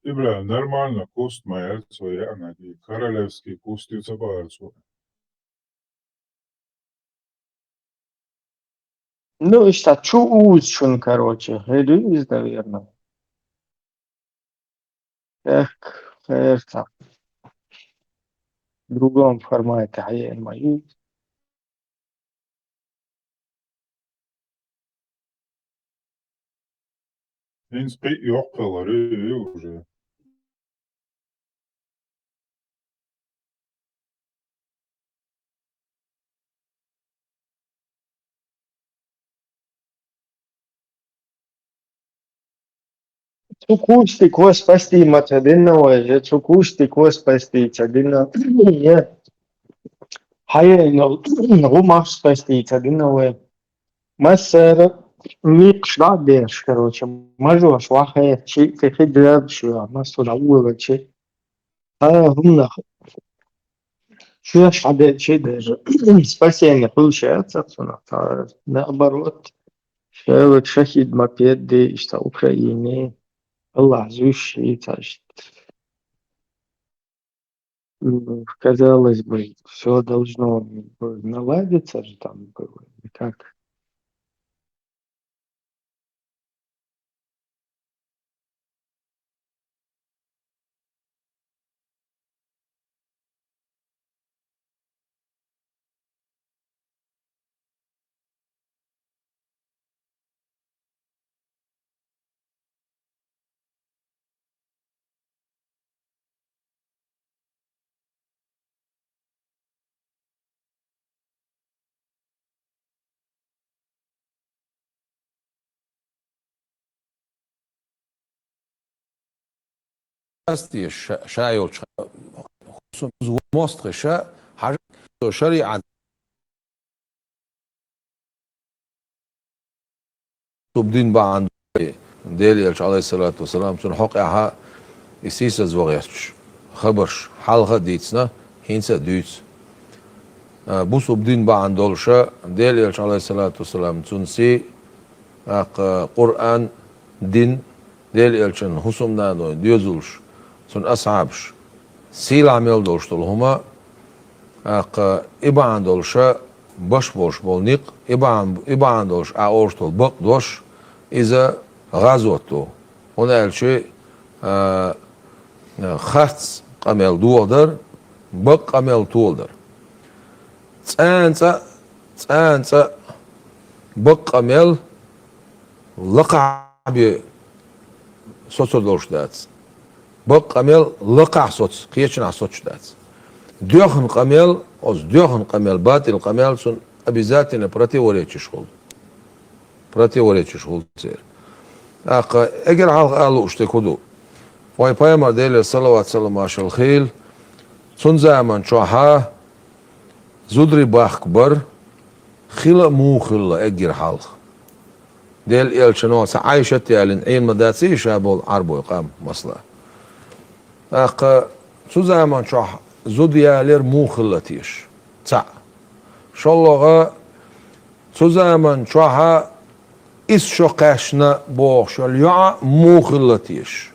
Ибра, нормально, куст ма яц вай яъна, и королевский куст ю ца бахара цо. Ну, иштта чу узучун, короче, хир ю иза, наверное. Эх, хер цхьа. В другом формате хьаеана ма ю. ХӀинца кхин а йоккхалла ю уже. Цу кустико спасти ма ца дина вай, я цу кустико спасти ца дина. Я хьаена гӀумаш спасти ца дина вай. Массара никъ дӀа а деш, короче, мажош вахе, чи тӀехи даб шуя, массо дӀа улачи. А, хӀумнах. Шуьш хьадечи даже спасение получается цунах. Наоборот, шаьлак шахид ма педди, иштта Украине. Аллах зуьш и цаашт. М, казалось бы, всё должно было наладиться же там было, никак. Ас деш ша, ша йолчу хӀусамаза мостагӀа ша хьажа шариӀат. Цу дин бахьана Делан элча, алейхиссалату вассалам, цунна хьокъехьа и сийсаз вахарчу хабарш хьалха а дийцина, хӀинца а дуьйцу. А, бусулба дин бахьана долуша Делан элча, алейхиссалату вассалам, цунна сий, тӀаккха Къуръан, дин, Делан элчан хӀусамнанойн доьзалш, цунна асхьабаш, сийлахь мел долуш долу хӀума, тӀаккха и бахьана долуша баш болуш болу никъ, и бахьана, и бахьана долуш Ӏа олуш долу бакъ дош, иза гӀазот ду. ХӀунда аьлча, а, харц къамел дохадар, бакъ къамел толадар. ЦӀанца, цӀанца бакъ къамел лакхахь бен соцур долуш дац. Бакъ къамел лакхахь соцу, кхечанахь соцуш дац. Доьхна къамел, оцу доьхна къамел, батӀил къамел цунна обязательно противоречиш хуьлу. Противоречиш хуьлу церан. ТӀаккха эггара хьалха ала лууш дерг хӀун ду? Вайн пайхамар, Делера салават-салам-маршалла хуьлда, цуьнан заман чохьа зударий бахка бар хила а муха хилла эггара хьалха. Делан элчано цхьа Ӏайшат ялийна Ӏийна ма дац и ша болу Ӏарбойн къам, масала. ТӀаккха цу заман чохь зуда ялар муха хилла теша? Цхьаъ. ШолгӀа, цу заман чохьа исс шо кхаьчна бохуш йолу йоӀ муха хилла теша?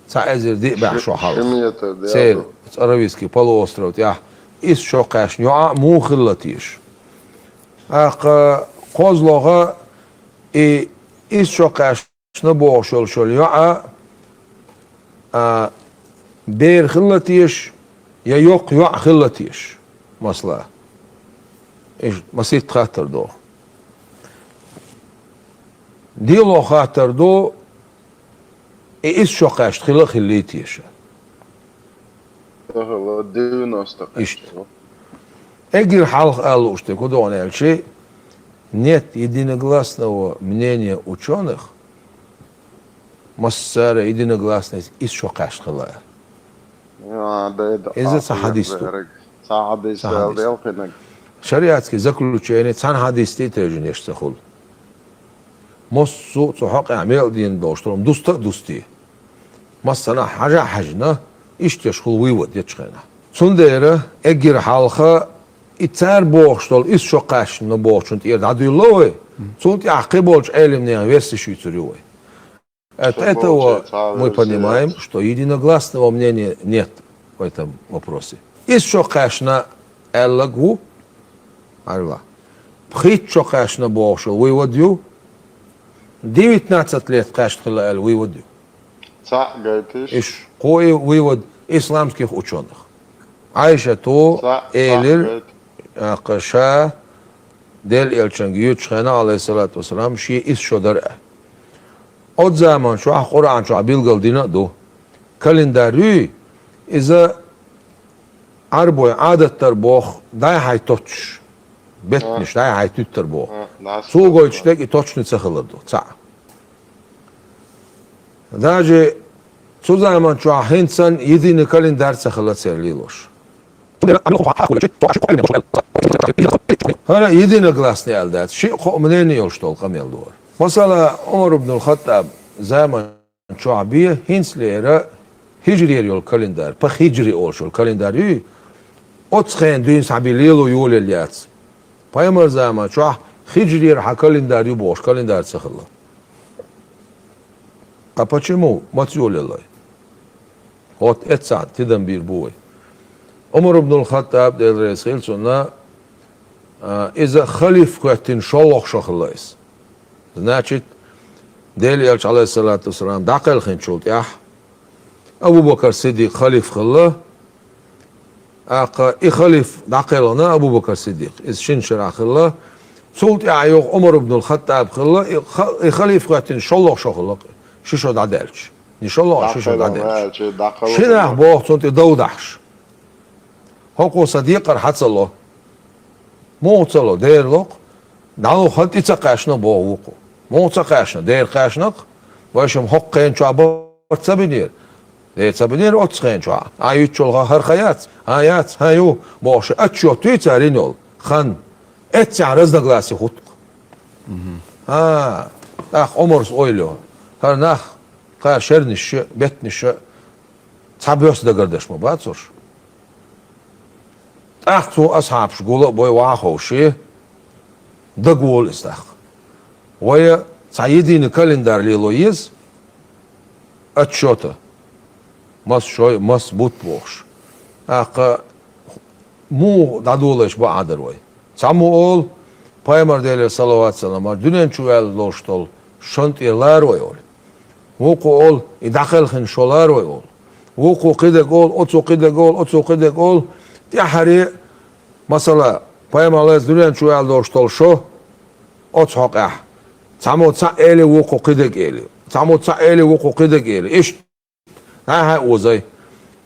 Цхьа эзар диъ бӀе шо хьалха. Ши метр, да, церан, ду. Аравийский полуостров тӀехь исс шо кхаьчна йоӀ муха хилла теша? ТӀаккха кхозлагӀа, и исс шо кхаьчна бохуш йолуш йолу йоӀ, а, бер хилла теша, я йоккха йоӀ хилла теша, масала? Иштта масийтта хаттар ду. ДиълагӀа хаттар ду, и исс шо кхаьчна хила а хиллий теша? Ага, ладно, девяносто кхаьчна. Иштта. Эггара хьалха ала лууш дерг хӀун ду аьлча, нет единогласного мнения учёных, массара единогласность исс шо кхаьчна хилла. А, да, да, иза цхьа хьадис ду. Цхьа хьадис. Цхьа хьадис. Шариатский заключение цхьана хьадис тӀе а тевжина еш ца хуьлу. Массо а цу хьокъехь мел а дийна долуш долу хӀума дуста а дустий. Массанхьа хьажа а хьаьжна, иштта еш хуьлу вывод ечу хенахь. Цундела эггара хьалха и цара бохуш долу исс шо кхаьчна бохучун тӀера дӀадуьллу вай, цунна тӀехь кхиболчу Ӏелимнехан версеш юьйцур ю вай. От этого мы понимаем, что единогласного мнения нет в этом вопросе. Исс шо кхаьчна аьлларг ву, Арла. Пхийтта шо кхаьчна бохуш йолу вывод ю, девятнадцать лет кхаьчна хилла аьлла вывод ю. Цхьаъ гайтиш. Иш кхо и вывод исламских учёных. Ӏайшато элира, тӀаккха ша Делан элчанга юьйцучу хенахь, алейхиссалату вассалам, шен исс шо дара аьлла. Оцу заман чохь Къуръан чохь билгал дина а ду. Календарь юй, иза Ӏарбой Ӏадат дар боху, дӀай-хьай тоцуш, беттанаш дӀай-хьай туьттар боху. Цо гойтуш дерг и точно ца хилар ду, цхьаъ. Даже цу заман чохь хӀинца санна единый календарь ца хилла церан лелош. ХӀара единогласный аьлла дац, шиъ-кхоъ мнение йолуш долу къамел ду хӀара. Масала, Ӏумар ибн ал-Хаттаб заман чохь бен хӀинцалера хиджрера йолу календарь, по хиджри олуш йолу календарь ю, оцу хенан дуьйна схьабен лело йолаелла яц. Пайхамар заман чохь хиджрера хьан календарь ю бохуш календарь ца хилла. А почему? Маца йолаеллай? ХӀотта эццахь тидам бийр бу вай. Ӏумар ибн ал-Хаттаб, Дела реза хила цунна, а, иза халиф хӀоьттина шолгӀа шо хилла иза. Значит, Делан Элча, алейхиссалату вассалам, дӀакхелхинчул тӀаьхьа Абу-Бакар Сиддикъ халиф хилла, тӀаккха и халиф дӀакхелхина Абу-Бакар Сиддикъ, иза шина шарахь хилла, цул тӀаьхьа юха Ӏумар ибн ал-Хаттаб хилла, и ха-, и халиф хӀоьттина шолгӀа шо хилла, ши шо дӀадаьлча. Ни шолгӀа, ши шо дӀадаьлча. Ши нах боху цунна тӀе дов дахьаш. ХӀокхо сан декъар хьан ца ло? Муха ца ло? Дера ло-кх. ДӀало хан тӀе ца кхаьчна боху вукхо. Муха ца кхаьчна? Дера кхаьчна-кх. Вайшимма хӀокху хенан чохь барт ца бинера? Дера ца бинера оццу хенан чохь. Ахь юьттучул хан хӀара хан яц? ХӀан, яц, хӀан ю, бохуш, отчет дуьйцу цара йина йолу хан. Эццехь разногласи хӀутту-кх. А, тӀаккха Ӏумарс ойла йо. ХӀара нах, кхара шернаш а, беттанаш а, цхьабосса дагардеш ма бацурш. ТӀаккха цо асхьабаш гула а бой, ваха а ховший, дагаволу иза тӀаккха. Вай цхьа единый календарь лело еза, отчета, мас шой, мас бутт бохуш. ТӀаккха муха дӀадолуш бу Ӏадар вай? Цхьаммо олу, пайхамар Делера салават-салам, дуьнен чу ваьлла долуш долу шо тӀера лара вай олу. Вукхо олу, и дӀакхелхина шо лара вай олу. Вукхо кхидерг олу, оцо кхидерг олу, оцо кхидерг олу. ТӀаьххьаре, масала, пайхамар Делера дуьнен чу ваьлла долуш долу шо, оцу хьокъехь. Цхьаммо цхьаъ эли, вукхо кхидерг эли. Цхьаммо цхьаъ эли, вукхо кхидерг эли. Иштта. Ахьа озай.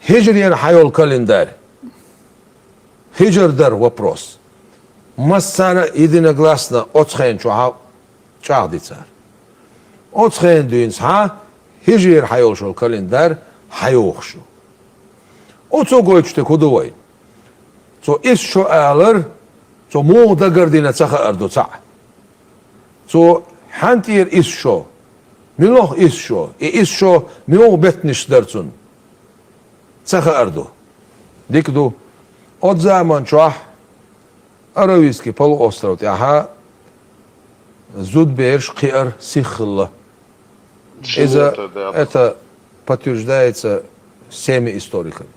Хиджрера хьан йолу календарь? Хиджр дара вопрос. Массара а единогласно оцу хенан чохь чӀагӀди цара. Оцу хенан дуьйна схьа хиджрера хьан йолуш йолу календарь хьан йохуш ю. Оцо гойтуш дерг хӀун ду вай? Цо исс шо алар, цо муха дагардина ца хаар ду цхьаъ. Цо хьан тӀера исс шо? Мила исс шо? И исс шо муьлха беттанаш дара цунна? Ца хаар ду. Дика ду. Оцу заман чохь Аравийский полуостров тӀехьа зудбераш кхиар сиха хилла. Иза, это подтверждается всеми историками.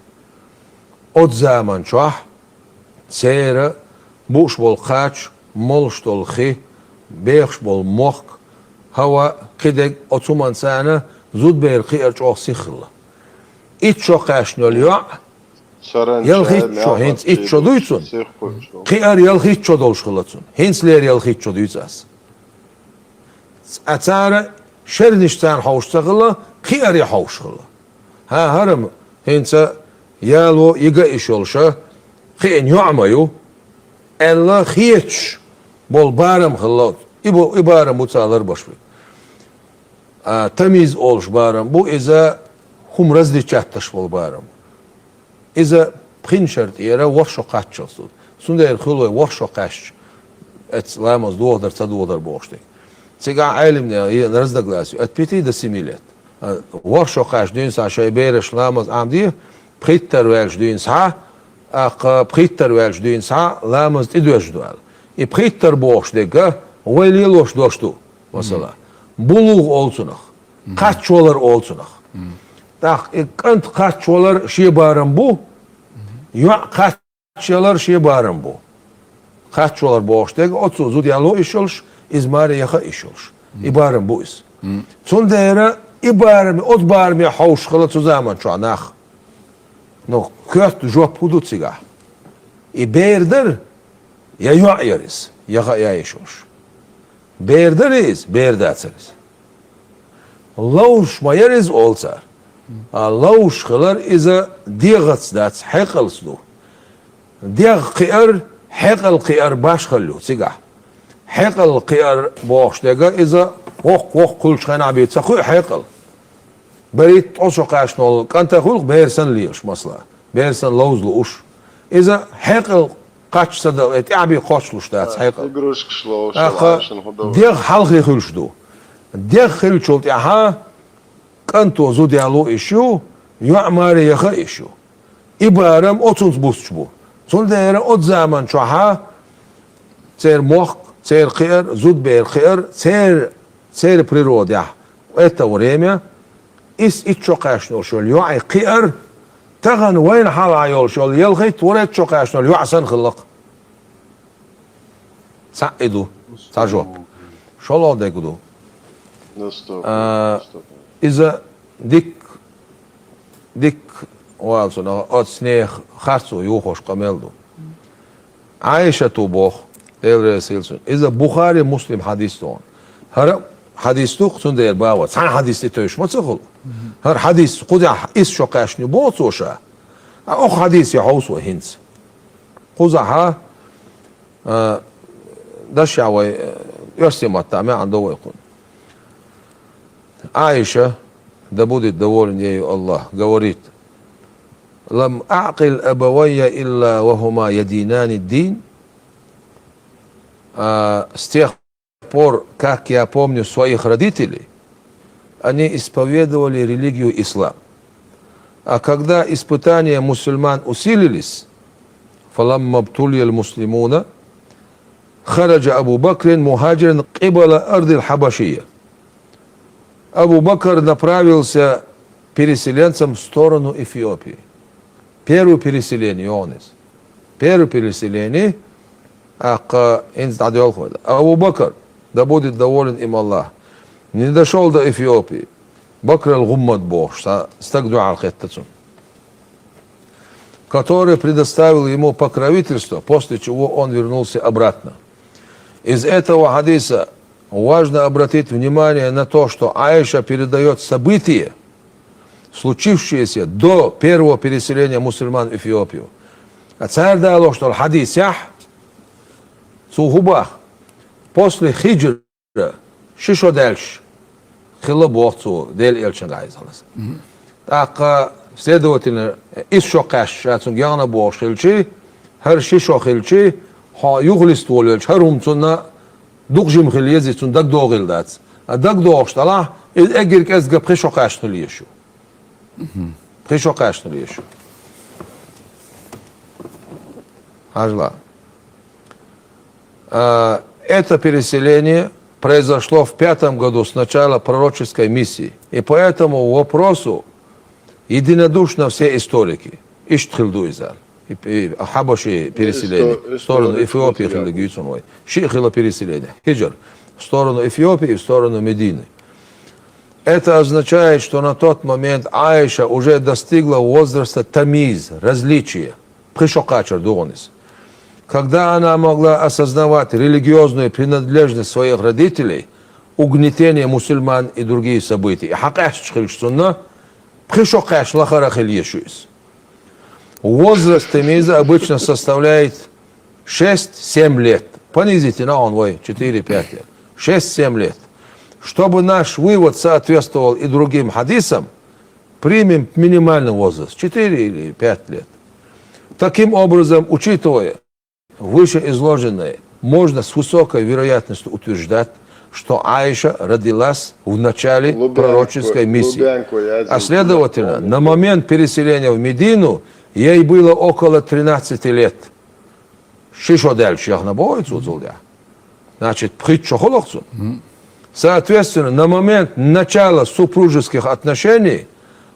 Оцу заман чохь церан бууш болу кхача, молуш долу хи, бехаш болу мохк, хӀаваъ, кхидерг, оцу хӀуманца царна зудберан кхиар чӀогӀа сиха хилла. Итт шо кхаьчна йолу йоӀ, ялхитта шо, хӀинца итт шо дуй цунна? Кхиар ялхитта шо долуш хилла цунна. ХӀинцалера ялхитта шо дуьйцу ас. А цара шернаш царна хьовш ца хилла, кхиаре хьовш хилла. ХӀан, хӀара-м хӀинца яло йига йиш йолуша, кхиъна йоӀ ма ю, аьлла хеташ болу барам хилла. И бу, и барам бу цара ларбеш верг. А, тамиз олуш барам бу, иза хӀума различать деш болу барам. Иза пхи шарахь тӀера ворхӀ шо кхаччалц ду. Цундела хуьлу вай ворхӀ шо кхаьчча, эцца ламаз дохадар, ца дохадар бохуш дерг. Цигахь Ӏелимнехан еана разногласи ю, от пяти до семи лет. А, ворхӀ шо кхаьчча дуьйна схьа шайн бераш ламаз Ӏамаде, пхийттара ваьлча дуьйна схьа, тӀаккха пхийттара ваьлча дуьйна схьа ламаз тӀедоьжна ду аьлла. И пхийттара бохуш дерг а вай лелош долуш ду, масала. БулугӀ олу цунах. Кхаччалар олу цунах. ТӀаккха и кӀант кхаччалар шен барам бу, йоӀ кхаччалар шен барам бу. Кхаччалар бохуш дерг оцу зуда яло йиш йолуш, иза маре яха йиш йолуш. И барам бу иза. Цундела и бараме, оцу бараме хьовш хилла цу заман чохь нах. Ну, коьрта жоп хӀун ду цигахь? И бер дара, я йоӀ яра иза, яха а яйиш йолуш. Бер дара иза, бер дацара иза. Ловзуш ма яра иза олу цара. А ловзуш хилар иза дегӀаца дац, хьекъалца ду. ДегӀ кхиар, хьекъал кхиар башхалла ю цигахь. Хьекъал кхиар бохуш дерг а иза воккха-воккха хуьлучу хенахь бен ца кхуьу хьекъал. Берригаш ткъо шо кхаьчна волу кӀант а хуьлу бер санна лелаш, масала. Бер санна ловза лууш. Иза хьекъал кхаччалц ца дала, тӀаьхьа бен кхоччуш дац хьекъал. Игрушкаш ловзуш ТӀаккха Ӏайшана хӀун ду? ДегӀ хьалхе хуьлуш ду. ДегӀ хилчул тӀаьхьа кӀанто зуда яло йиш ю, йоӀ маре яха йиш ю. И барам оцунца бустуш бу. Цундела оцу заман чохьа церан мохк, церан кхиар, зудабер кхиар, церан, церан природехь, это время, исс итт шо кхаьчна йолуш йолу йоӀе кхиар, тахана вайна хьалха йолуш йолу ялхитта, вуьрхӀитта шо кхаьчна йолу йоӀ санна хилла-кх. Цхьаъ и ду, цхьа жоп. ШолгӀа дерг ду. А, иза дикка, дикка валцунах оцу нехан харцо йохош къамел ду. Ӏайшата боху, Дела реза хила цунна. Иза Бухари, Муслим хьадис ду. ХӀара хьадис ду-кх, цундела баха, цхьана хьадис тӀе тевжаш ма ца хуьлу. ХӀара хьадис кхузахь исс шо кхаьчна ю боху цо ша. А, окху хьадисе хьовсо хӀинца. Кхузахьа, а, дашехь вай, а, оьрсийн маттахь маьӀна до вай кхунна. Ӏайша, да будет доволен ею Аллах, говорит: «Лам аӀкъил абавайя илла ва хӀума ядинани ддин». А, с тех пор, как я помню своих родителей, они исповедовали религию ислам. А когда испытания мусульман усилились, فلما ابتلي المسلمون خرج أبو بكر مهاجرا قبل أرض الحبشية. Абу Бакр направился переселенцем в сторону Эфиопии. Первое переселение йогӀу иза. Первое переселение, тӀаккха хӀинца дӀадоьлху вай. Абу Бакр, да будет доволен им Аллах, не дошёл до Эфиопии. Бакр ал-Гуммат бохуш цхьа стаг дуьхьал хетта цунна, который предоставил ему покровительство, после чего он вернулся обратно. Из этого хадиса важно обратить внимание на то, что Аиша передаёт события, случившиеся до первого переселения мусульман в Эфиопию. А цара далош долу хьадисехь цо хӀун боху? После хиджра ши шо даьлча хилла боху цо, Делан элчанга, Ӏалайхиссалам. ТӀаккха, следовательно, исс шо кхаьчча ша цуьнга яхана бохуш хилчий, хӀара ши шо хилчий, хьо юхалиста волавелча, хӀара хӀума цунна дукха жима хила еза, цунна дагадогӀийла дац. А дагадогӀуш делахь, иза эггара кӀезга пхи шо кхаьчна хила еза шу. Пхи шо кхаьчна хила еза шу. Хьажал. А, это переселение произошло в пятом году с начала пророческой миссии. И поэтому вопросу единодушно все историки. Иштта хила ду иза. И, и, хьабаши переселение. Исто-, в сторону историк Эфиопии хила гуьйцун вай. Шиъ хила переселение. Хиджр. В сторону Эфиопии и в сторону Медины. Это означает, что на тот момент Аиша уже достигла возраста тамиз, различия. Пхи шо кхачар ду гӀунис. Когда она могла осознавать религиозную принадлежность своих родителей, угнетение мусульман и другие события. И хьакъаьсташ хилча цунна, пхи шо кхаьчна лахара хила еза шу иза. Возраст тамиза обычно составляет шесть-семь лет. Понизите на он вой, четыре-пять лет. Шесть-семь лет. Чтобы наш вывод соответствовал и другим хадисам, примем минимальный возраст, четыре или пять лет. Таким образом, учитывая вышеизложенное, можно с высокой вероятностью утверждать, что Аиша родилась в начале пророческой миссии. А следовательно, на момент переселения в Медину ей было около тринадцати лет. Ши шо даьлча яхана боху иза цул тӀаьхьа. Значит, пхийтта шо хуьлу-кх цунна. Соответственно, на момент начала супружеских отношений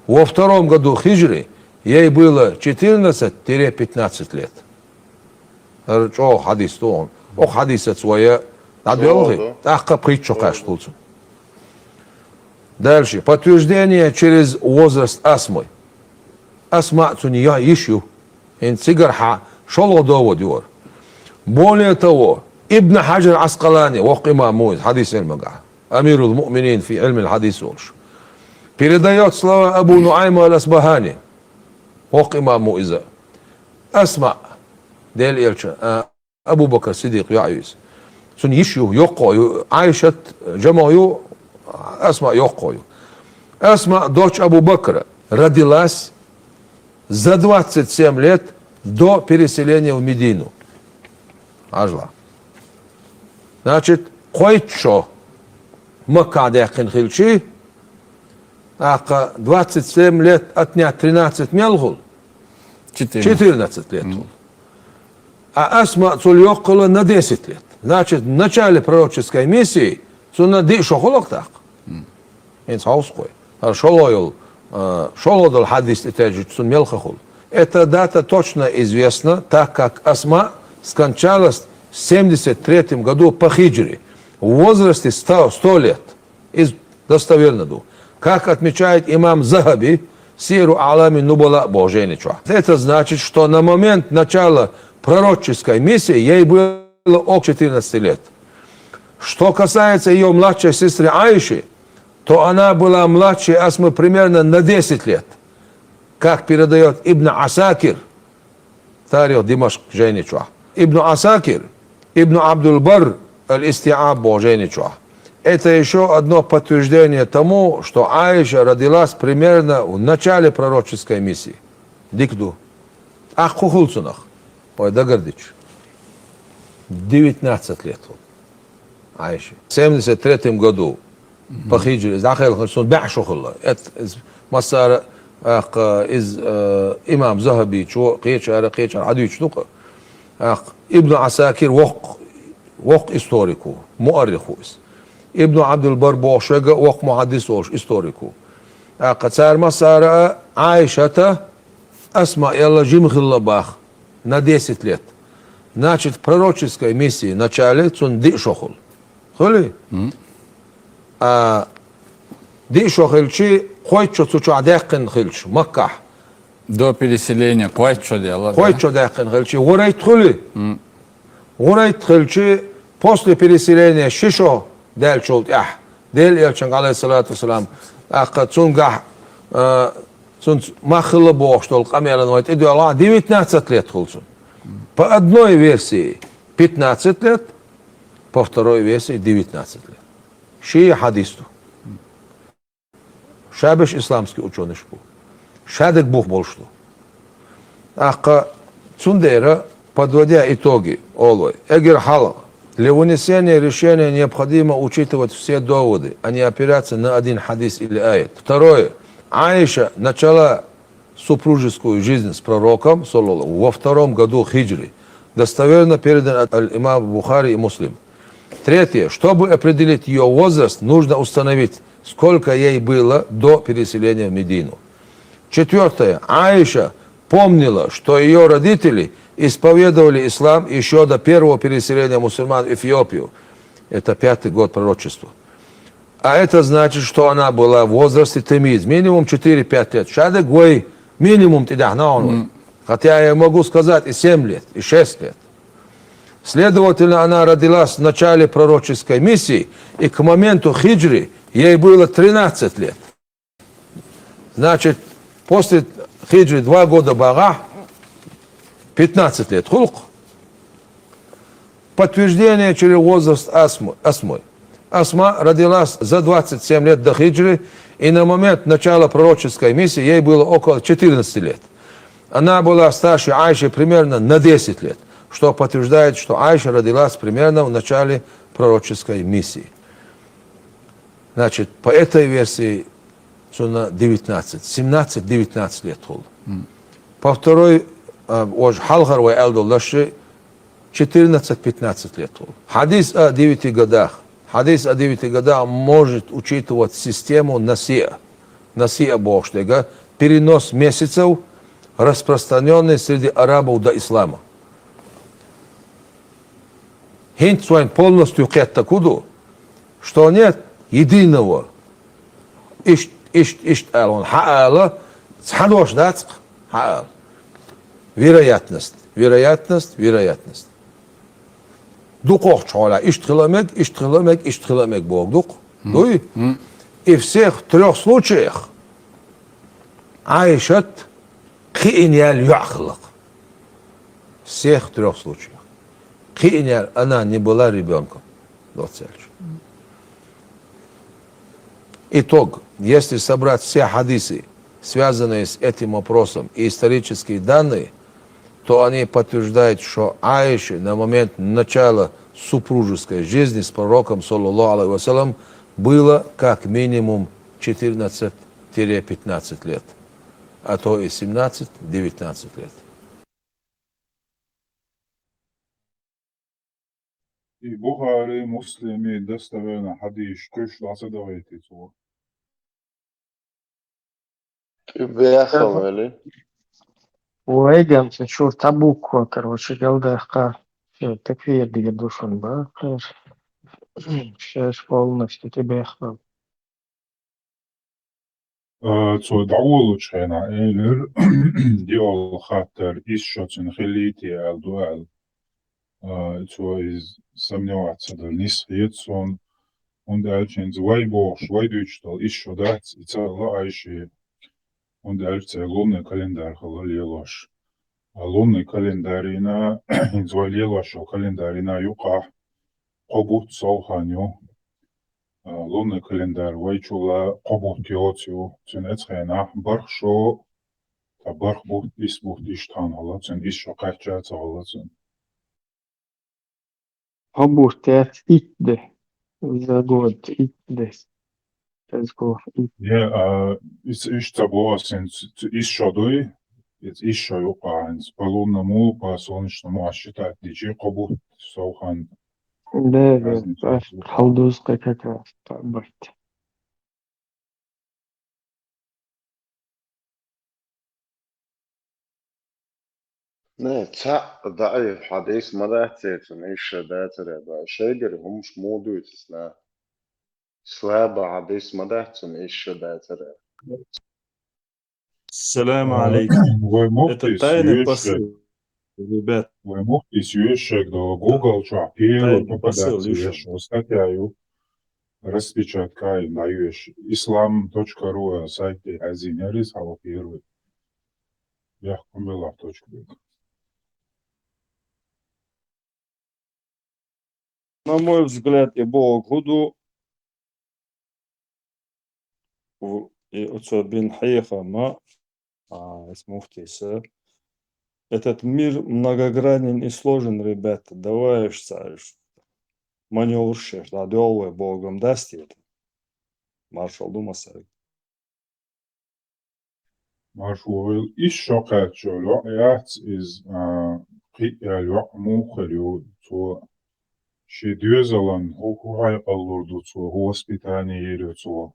во втором году хиджри ей было четырнадцать-пятнадцать лет. ХӀара чӀогӀа хьадис ду хьуна. Окху хьадисаца вай дӀадоьлху, тӀаккха пхийтта шо кхаьчна хуьлу цунна. Дальше. Подтверждение через возраст Асмы. Асма цуьнан йиша ю. ХӀинца цигархьа шолгӀа довод ю хӀара. Более того, Ибн Хьаджар Ӏаскъалани, воккха имам ву иза, хьадис Ӏилманехь, амирул муъминин фи Ӏилмил хьадис волуш, передаёт слова Абу Нуайма ал-Асбахани, воккха имам ву иза. Асма, Делан элча, а, Абу Бакр Сиддикъ йоӀ ю иза. Цуьнан йиша ю, йоккхо ю, Ӏайшат жамагӀа ю, Асма йоккхо ю. Асма, дочь Абу Бакра, родилась за двадцать семь лет до переселения в Медину. Ажла. Значит, кхойтта шо Макка даьккхина хилчи, тӀаккха двадцать семь лет отнять тринадцать мел хул? Четырнадцать. Четырнадцать лет хул. А Асма цул йоккха хилла на десять лет. Значит, в начале пророческой миссии цунна диъ шо хул тӀаккха. ХӀинца хьовса кхой. ХӀара шолгӀа йолу, а, шолгӀа долу хьадис тӀетаьжча цунна мел хан хул. Эта дата точно известна, так как Асма скончалась в семьдесят третьем году по хиджре, в возрасте сто, сто лет. Иза достоверна ду. Как отмечает имам Захаби, «Сияру Аълами Нубала» боху жайни чохь. Это значит, что на момент начала пророческой миссии ей было около четырнадцати лет. Что касается её младшей сестры Аиши, то она была младше Асмы примерно на десять лет, как передаёт Ибн Асакир, «Тарих Димашк» жайни чохь. Ибн Асакир, Ибн Абдул-Барр, «Аль-Истиаб» боху жайни чохь. Это ещё одно подтверждение тому, что Аиша родилась примерно в начале пророческой миссии. Дика ду. ТӀаккха хӀун хул цунах? Вай дагардича, девятнадцать лет хул Аиша. В семьдесят третьем году по хиджре, иза дӀакхелхина цунна бӀе шо хилла. Эт, иза массара, тӀаккха, иза, э, имам Захабичо, кхечара, кхечара хьадуьйцуш ду-кх. ТӀаккха Ибн Асакир воккха, воккха историк ву, муаррих ву иза. Ибн Абдул-Барр бохуш верг а воккха мухьаддис волуш историк ву. ТӀаккха цара массара а Аишата Асма элла жима хилла бах, на десять лет. Значит, в пророческой миссии в начале цунна диъ шо хул. Хуьлий? А диъ шо хилчи, кхойтта шо цу чохь даьккхина хилча, Маккахь. До переселения кхойтта шо делла, да? Кхойтта шо даьккхина хилчи, вуьрхӀитта хуьлий? ВуьрхӀитта хилчи, после переселения ши шо даьллачул тӀаьхьа, Делан Элчанга, алейхиссалату вассалам, тӀаккха цуьнгахь, а, цуьнца мах хилла бохуш долу къамелан вай тӀедоьлху, девятнадцать лет хул цунна. По одной версии пятнадцать лет, по второй версии девятнадцать лет. Ши хьадис ду. Ша берш исламский учёныш бу. Шадерг бух болуш ду. ТӀаккха цундела, подводя итоги, олу вай, эггара хьалха, для вынесения решения необходимо учитывать все доводы, а не опираться на один хадис или аят. Второе. Аиша начала супружескую жизнь с пророком, саллаллаху, во втором году хиджры. Достоверно передано от аль-имама Бухари и Муслим. Третье. Чтобы определить её возраст, нужно установить, сколько ей было до переселения в Медину. Четвёртое. Аиша помнила, что её родители исповедовали ислам ещё до первого переселения мусульман в Эфиопию. Это пятый год пророчества. А это значит, что она была в возрасте тамйиз, минимум четыре-пять лет. Шадерг вай минимум тӀедахьна хьуна вай. Хотя я могу сказать и семь лет, и шесть лет. Следовательно, она родилась в начале пророческой миссии, и к моменту хиджры ей было тринадцать лет. Значит, после хиджры два года багахь, пятнадцать лет хул-кх. Подтверждение через возраст Асмы, Асмы. Асма родилась за двадцать семь лет до хиджры, и на момент начала пророческой миссии ей было около четырнадцати лет. Она была старше Аиши примерно на десять лет, что подтверждает, что Аиша родилась примерно в начале пророческой миссии. Значит, по этой версии цунна девятнадцать, семнадцать-девятнадцать лет хул. По второй, а, уж хьалхара вай аьлла долу дашши, четырнадцать-пятнадцать лет хул. Хадис о девяти годах. Хадис о девяти годах может учитывать систему насиа. Насиа бохуш дерг, перенос месяцев, распространённый среди арабов до ислама. ХӀинца вайн полностью кхетта ку ду, что нет единого. Иштта, иштта, иштта ала, хьан хьан ала, цхьа дош дац-кх, хьан ала. Вероятность, вероятность, вероятность. Дукхахчу хьолахь иштта хила мег, иштта хила мег, иштта хила мег боху дукх. Дуй? И всех трёх случаях Айшат кхиъна яьлла йоӀ хилла-кх. Всех трёх случаях. Кхиъна яьлла, она не была ребёнком. Доццаьлча. Итог. Если собрать все хадисы, связанные с этим вопросом, и исторические данные, то они подтверждают, что Аиша на момент начала супружеской жизни с пророком, саллаллаху алейхи ва саллям, было как минимум четырнадцать-пятнадцать лет, а то и семнадцать-девятнадцать лет. И Бухари, Муслими достоверно хадис куш ласа давайте цо. Бяхал вели. Вайган цун чур табуква, короче, галдахка. Всё, так вердига душун ба, кар. Сейчас полностью ты бяхал. Э, цо дӀаволучу хенахь элира, диъал хаттар, исс шо цуьнан хиллий те аьлла ду аьлла. Э, цо иза сомневаться дар нисхьа хета суна, хӀунда аьлча хӀинца вай бохуш, вай дуьйцуш долу исс шо дац, и ца хилла Айши, хӀунда аьлча церан лунный календарь хилла лелош. А лунный календарина, хӀинца вай лелош йолу календарина юкъахь кхо бутт сов хан ю. А, лунный календарь вайчул а кхо бутт йоцу ю. Цуьнан эцу хенахь бархӀ шо, ткъа бархӀ бутт, исс бутт иштта хан хилла цуьнан, исс шо кхаьчча а ца хилла цуьнан. Кхо бутт яц итт де. За год итт де. Эзго итт. Не, а, ис-, иштта ца боху ас хӀинца, ц-, исс шо дуй, иза исс шо юкъахь хӀинца. По лунному, по солнечному ас считать дичи, кхо бутт сов хан. Да, да, разница ас ю. Хьалдузу кхин как раз, так бахьт. Не, цхьаъ даӀиф хьадис ма дац церан исс шо дацара боху. Шайгара хӀумаш муха дуьйцу иза нах? Слаба хьадис ма дац цуьнан исс шо дацара. Салам алейкум. Вай муфтис йоьшуш, ребят. Вай муфтис йоьшуш долу Google чохь первый попадаться еш статья ю. Распечатка а дӀайоьшу. Ислам точка ру сайт тӀе хьаьззина яра иза хьалха первый. Яхкъа мелахь точка ру. На мой взгляд, и боху хӀун ду, в-, и оцо бин хьехама, а, эс муфтиса. Этот мир многогранен и сложен, ребята. Давай уж цаьрш манёвр шеш, да, дёлвай Богом даст это. Маршал ду масарг. Маршо вайла, исс шо кхаьчча йолу йоӀ яц иза, а, кхин а йоӀ муха хир ю, цо шен доьзалан хӀу-, хӀу хьекъал лур ду цо, хӀу воспитание йийр ю цо.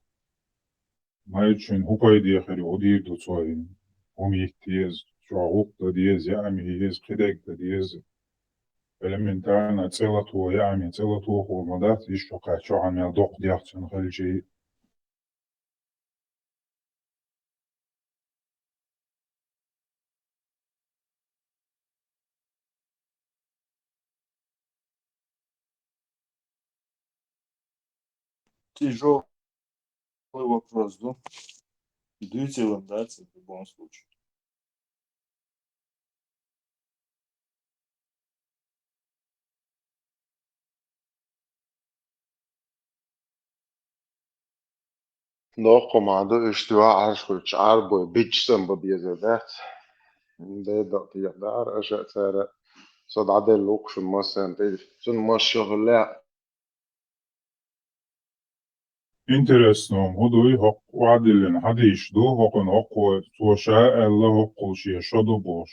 Майрачун хӀу пайде хир ю, хӀу дийр ду цо, хӀума йитта деза, чохь гӀуллакх дан деза, яа ма еза, кхидерг дан деза. Элементарно цӀе лато, яа ма, цӀе лато хӀума дац, исс шо кхаьчча хьан мел доккха дегӀ цуьнан хилчий. Тяжёлый вопрос, да? Действительно, да, в любом случае. Доккха ма ду, иштта юьхьӀаьржа хуьлуш, Ӏарбой бичча санна бан безар дац. Дайдакъ тӀехь дара аша а цара. Со дӀаделла ву-кх шуна массарна тӀе. Цунна масса хӀума лаьа. Интересно, хӀун ду и хӀокху охьадиллина хьадисаш ду, хӀокхуьнан хӀокхо цо ша аьлла, хӀокхул шен шо ду бохуш.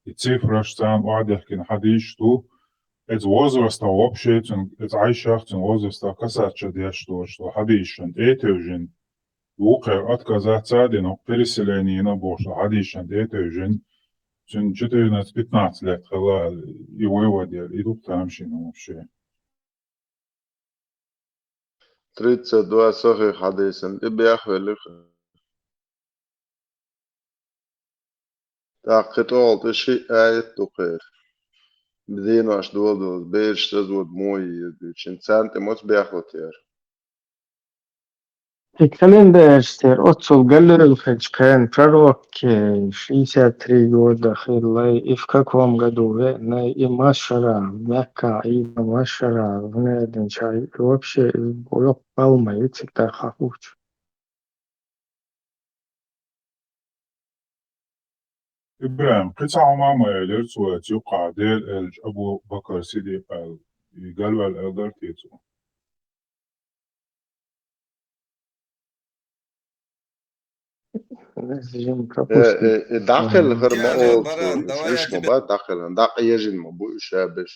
И цифраш царна охьадехкина хьадисаш ду. Эца возрастах вообще, цуьнан, эца Ӏайшах, цуьнан возрастах касаться деш доцуш долу хьадисашна тӀе а тевжина, вукхара отказаться а дина, переселение йина бохуш долу хьадисашна тӀе а тевжина, цуьнан четырнадцать-пятнадцать лет хилла, и вывод яра, и ду-кх тамашийна вообще. Тридцать два сахьих хьадисана тӀе бехвелира. ТӀаккха кхин тӀехула тӀе шиъ аят ду кхеран. Денош доладелла, бераш сазода муха еза дуьйцу. Шен царна тӀе маца бехло тера? И календарьш тера оццул галлуьйла хилча кхеран пророкки шестьдесят три года хилла, и в каком году веана, и масшара, Мекка, и масшара, веана, и вообще, и йоккха балма, и цигахь хьахучу. ИбрахӀим, кхин цхьа хӀума ма элира цо, цу юкъахь Дела аьлча Абу Бакар Сиддикъ аьлла, и галваьлла аьлла дара те цо? Э, э, э, дӀакхелхар ма олу цо, уьш ма бац дӀакхелхина, дӀакъежина ма бу уьш а беш.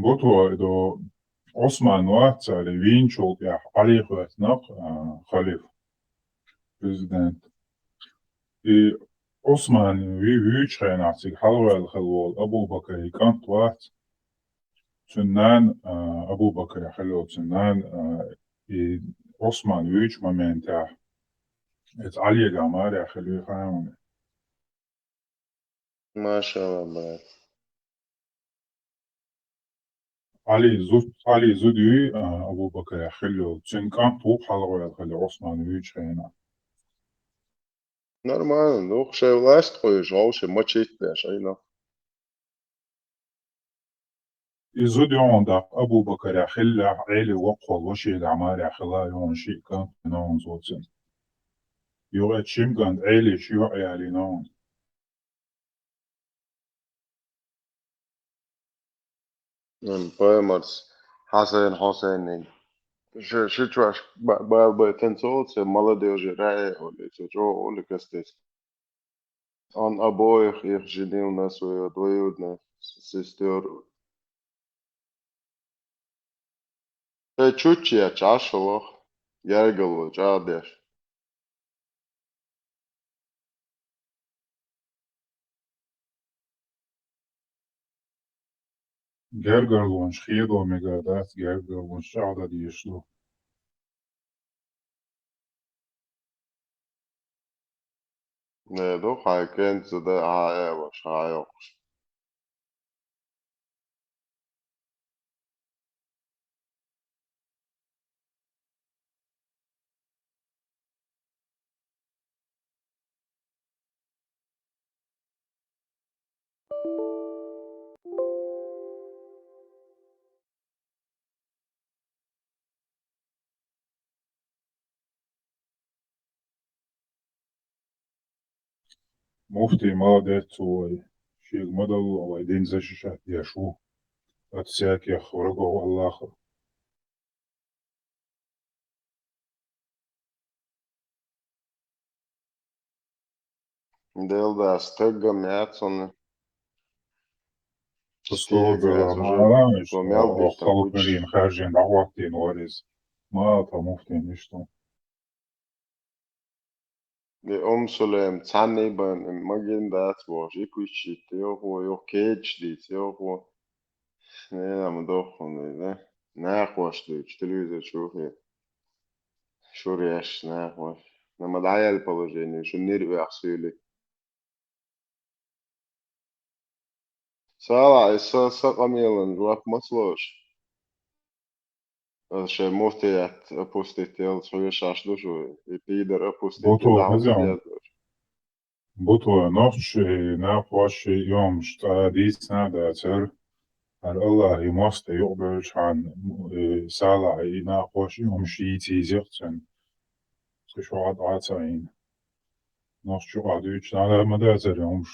Бу тхо, и до Ӏусман вац цара, вийначул тӀаьхьа Ӏали хӀоьттина, а, халифа, президент. И Ӏусман ви-, вуьйчу хенахь цига хьалаваьлла хилла волу Абу Бакаран кӀант вац. Цуьнан нана, а, Абу Бакаран хилла йолу цуьнан нана, а, и Ӏусман вуьйчу моментехь, иза Ӏалигахь марехь хилла вуьйхьа хьуна. Машалла, брат. Ӏали зу-, Ӏали зуда юй, а, Абу Бакарехь хилла йолу. Цуьнан кӀант ву хьалхаваьлла хилла Ӏусман вуьйчу хенахь. Нормально, ну, шайн власть кхуьйсуш, вовшийн мачийта деш, айна. И зуда юхьун даккха Абу Бакарехь хиллехь, Ӏели воккхал вашийгахь марехь хила юхьун шиъ кӀант вина хьуна цо цуьнан. Юха эцу шимма кӀант Ӏели ши йоӀ ялийна хьуна. М, Пайхамарс Хьасайн, Хьусайниг ши, ши чош ба-, бала байтина ца олу, молодёжи рае олу, цо чӀогӀа олу кастес. Он обоих их женил на свою двоюродных с-, сестёр. Ткъа чучча ечча Ӏаш хилла, гергарло чӀагӀдеш. Гергарлонаш хедо мегар дац, гергарлонаш чӀагӀдан дезаш ду. Не, ду, хьайн кӀентан зуда хьан а ваш, хьан а йоккхуш. Муфтий молодец ву вай. Шега ма далло, вай дин защищать деш ву. От всяких врагов Аллаха. Делда стаггам яц хьуна. Столбера мара, иштта, мел битта халкъ куч. Харжина дӀахӀоттийна вара иза. Ма тхан муфтийна иштта. И Умсулем цхьанна а бан, и магийна дац бохуш, и куьйчу йитта йохо, юха кечаш дийца йохо. Ненан ма доххуна вай, да? Нахош дуьйцу, телевизор чу хи. Шура еш нахош. Нама дӀаяьлла положение, шу нир оьхсийли. Сала, и са, са къамелан жоп ма ца лош. Аса шайн муфтият опустить елла хьоьжуш ду шу, и пидар опустить. Бу тхо, хаза. Бутула нохчий, нахоший и хӀумаш цкъа дийцина а дацара, хӀара Аллахьан мостагӀа юкъабевлчхьана, и Салахьа и нахоший и хӀумаш йийца-йийзира цуьнан. Цу шо Ӏад Ӏа ца Ӏийна. Нохчо юкъахь дуьйцуш дӀа ма дацара и хӀумаш.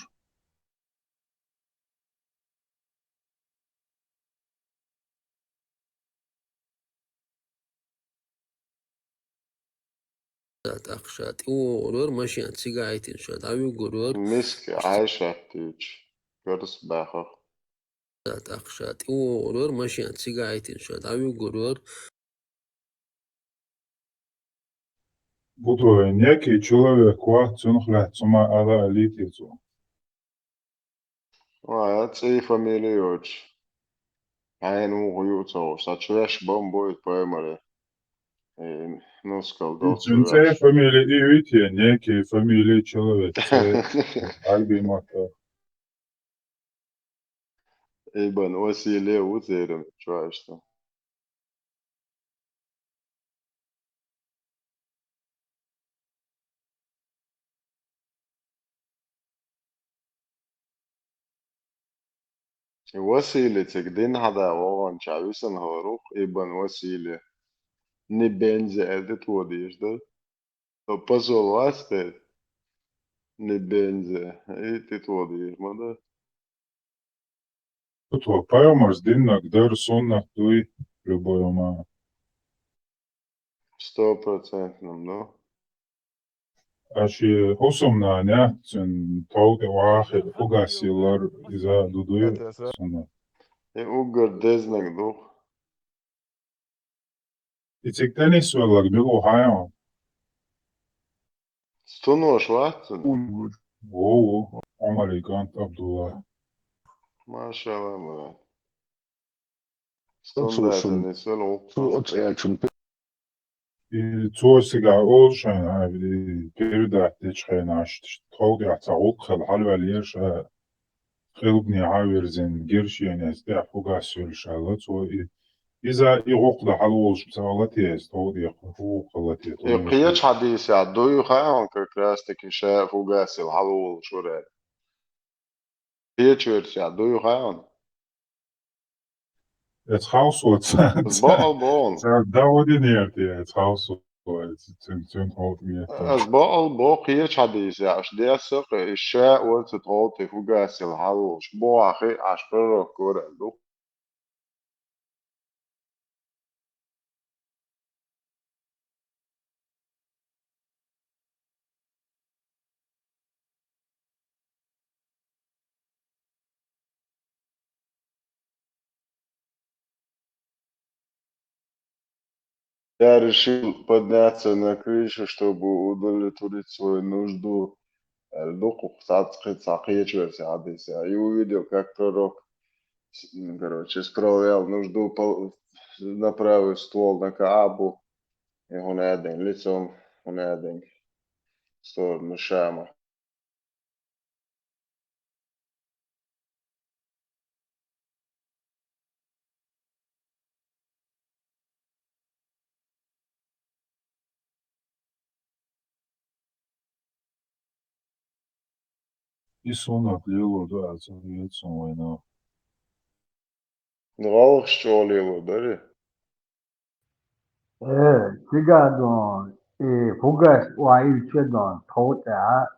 ТӀаккха ша тӀе вогӀур вара, машен цигахь хьаьттина ша дӀавуьгур вара. Миска Ӏайшат дуьйцу, карс баьхах. ТӀаккха ша тӀе вогӀур вара, машен цигахь хьаьттина ша дӀавуьгур вара. Бутула, некий человек вац, цунах лаьцна хӀума ала алийти цо. А, цӀе фамилия йоцуш. Хьайна муха ю ца хууш, сан чу веш бан бу и Пайхамаре. Э, ну, скал, и долчу цуьнан цӀе веш. Фамилия и вити, некий фамилия человек. Цу Ӏарбий маттахь. Ибн Василия ву церан чуьйста. И Василий цига дин хьада вогӀанча висана хиларх, ибн Василий. Нибензе аьлла тӀе тодийша ду. Со пазол вац те? Нибензе. И тӀе тодийша ма ду. Тхо пайхамарс диннаг дар суннат дуй, любой ма. Сто процентов, ну. Аша хӀусамнана, цуьнан тхов тӀе вахар, фугас йиллар, иза ду дуй суннат. И уггар дезнаг ду. И цига тӀе нисвелларг мила ву хьайна? Стунвош вац цуьнан? Ву, ву. Ӏумаран кӀант Абдулла. Машалла, Мурад. Оцу Стунвош шун-, нисвелла ву. Цу оцу аьллачун пе- И цо сигахь олу шайна, и передать дечу хенахь, тхов тӀехь цхьа гӀуллакх хилла хьалаваьллера ша, къилбанехьа а вирзина, гиршенец тӀехь фугас йолуш аьлла цо и. Иза и гӀуллакх дан хьалаволуш ца хилла те, иза тхов тӀехь хӀун гӀуллакх хилла те, и тхуна кхечу хьадисехь дуй хаьа хьуна как раз таки ша фугас йилла хьалаволуш вара аьлла. Кхечу версехь дуй хаьа хьуна? Эцу хьовсо ца, ца, бакъал боху. Цара дагӀо динера те, эцу хьовсо, цуьнан, цуьнан хьовсо. Ас бакъал боху, кхечу хьадисехь аша десса а кхе, и ша оцу тхов тӀе фугас йилла хьалаволуш. Бохахь хи, аша пророк вара аьлла ду. Я решил подняться на крышу, чтобы удовлетворить свою нужду. Аьлла ду кху цхьацца кхин цхьа кхечу версехь хьадисехь. И увидел, как пророк, с-, ну, короче, справлял нужду по, на правый ствол, на Каабу. И хӀунда аьлла, лицом, хӀунда аьлла, в сторону Шама. И суннат лелор ду аьлла ца хета суна вайна. ГӀалгӀаш чӀогӀа лелор дарий? Э, цигахь дон, и фугас охьаийцича дон, тхов тӀехь,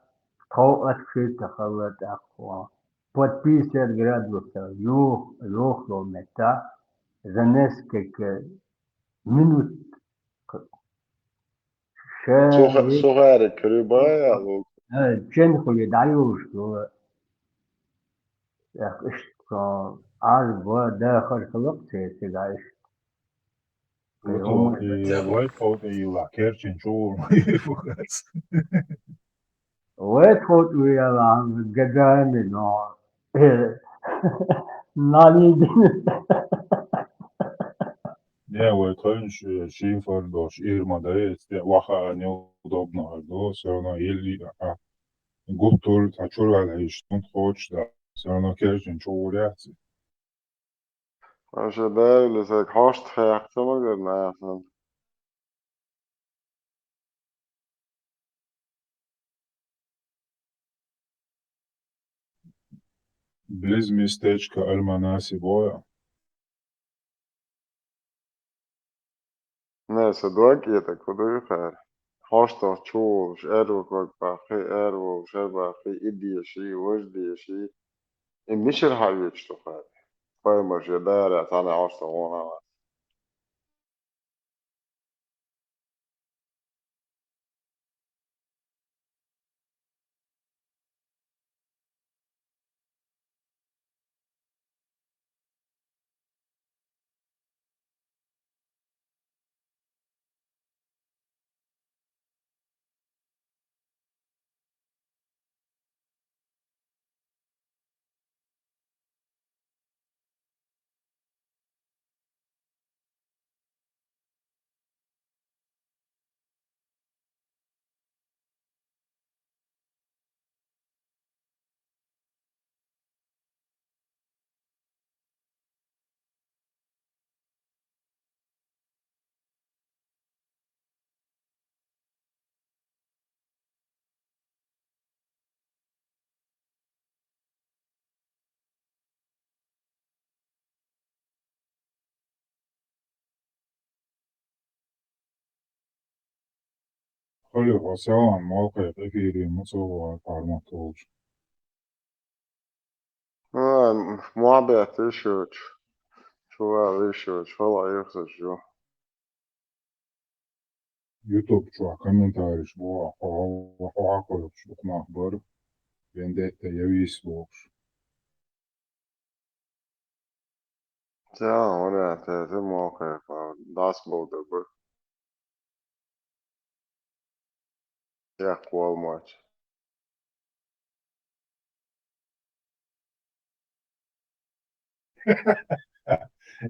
тхов атхийта хилла тӀаккха. Под пятьдесят градусов юх-, юхало меттахь, за несколько минут. Ша Суха-, ве-, сухарик рыба я, лук. Э, чен хули дӀаюлуш ду. Эх, иштта, Ӏазап бан дахар хилла-кх церан цигахь иштта. Вай тхов тӀе йилла, керчина чу гӀур ма ю фугас. Вай тхов тӀе йилла, гадами, но, э, налидина. Не, вай тхойна ш-, шифер долуш, ира ма дай, эцу тӀе ваха а неудобно хир ду, всё равно йилли а, гуттар а цхьа чуьра ваьлла йиш, хӀунда кхочуш дац, всё равно керчина чу гӀур яц. Аша Дала саг хьошта хехка ца магар нахана. Близ местечка Аль-Манаси боху. Не, сан дог а кӀетарг хӀун ду хаьара? Хьошта чу волуш, аьрру ког баххий, аьрру волуш, аьрру баххий, и деший, важа деший. И мичара хьан веача ду хаьара? Пайхамар шен дара цхьаьна хьошта гӀо а вац. Халил, хьо салам, молкхе эфире ма ца вагӀа пармат волчу. А, мохь бетта йиш йоцуш, чу вала йиш йоцуш, хала Ӏехазаш ю. YouTube чохь комментарийш боху, хьо, хьо хьакхойкхуш дукха нах бара, вендетта я вийс бохуш. Ца, вариант, это мохь, дас болу дар бара. Яккха валмача.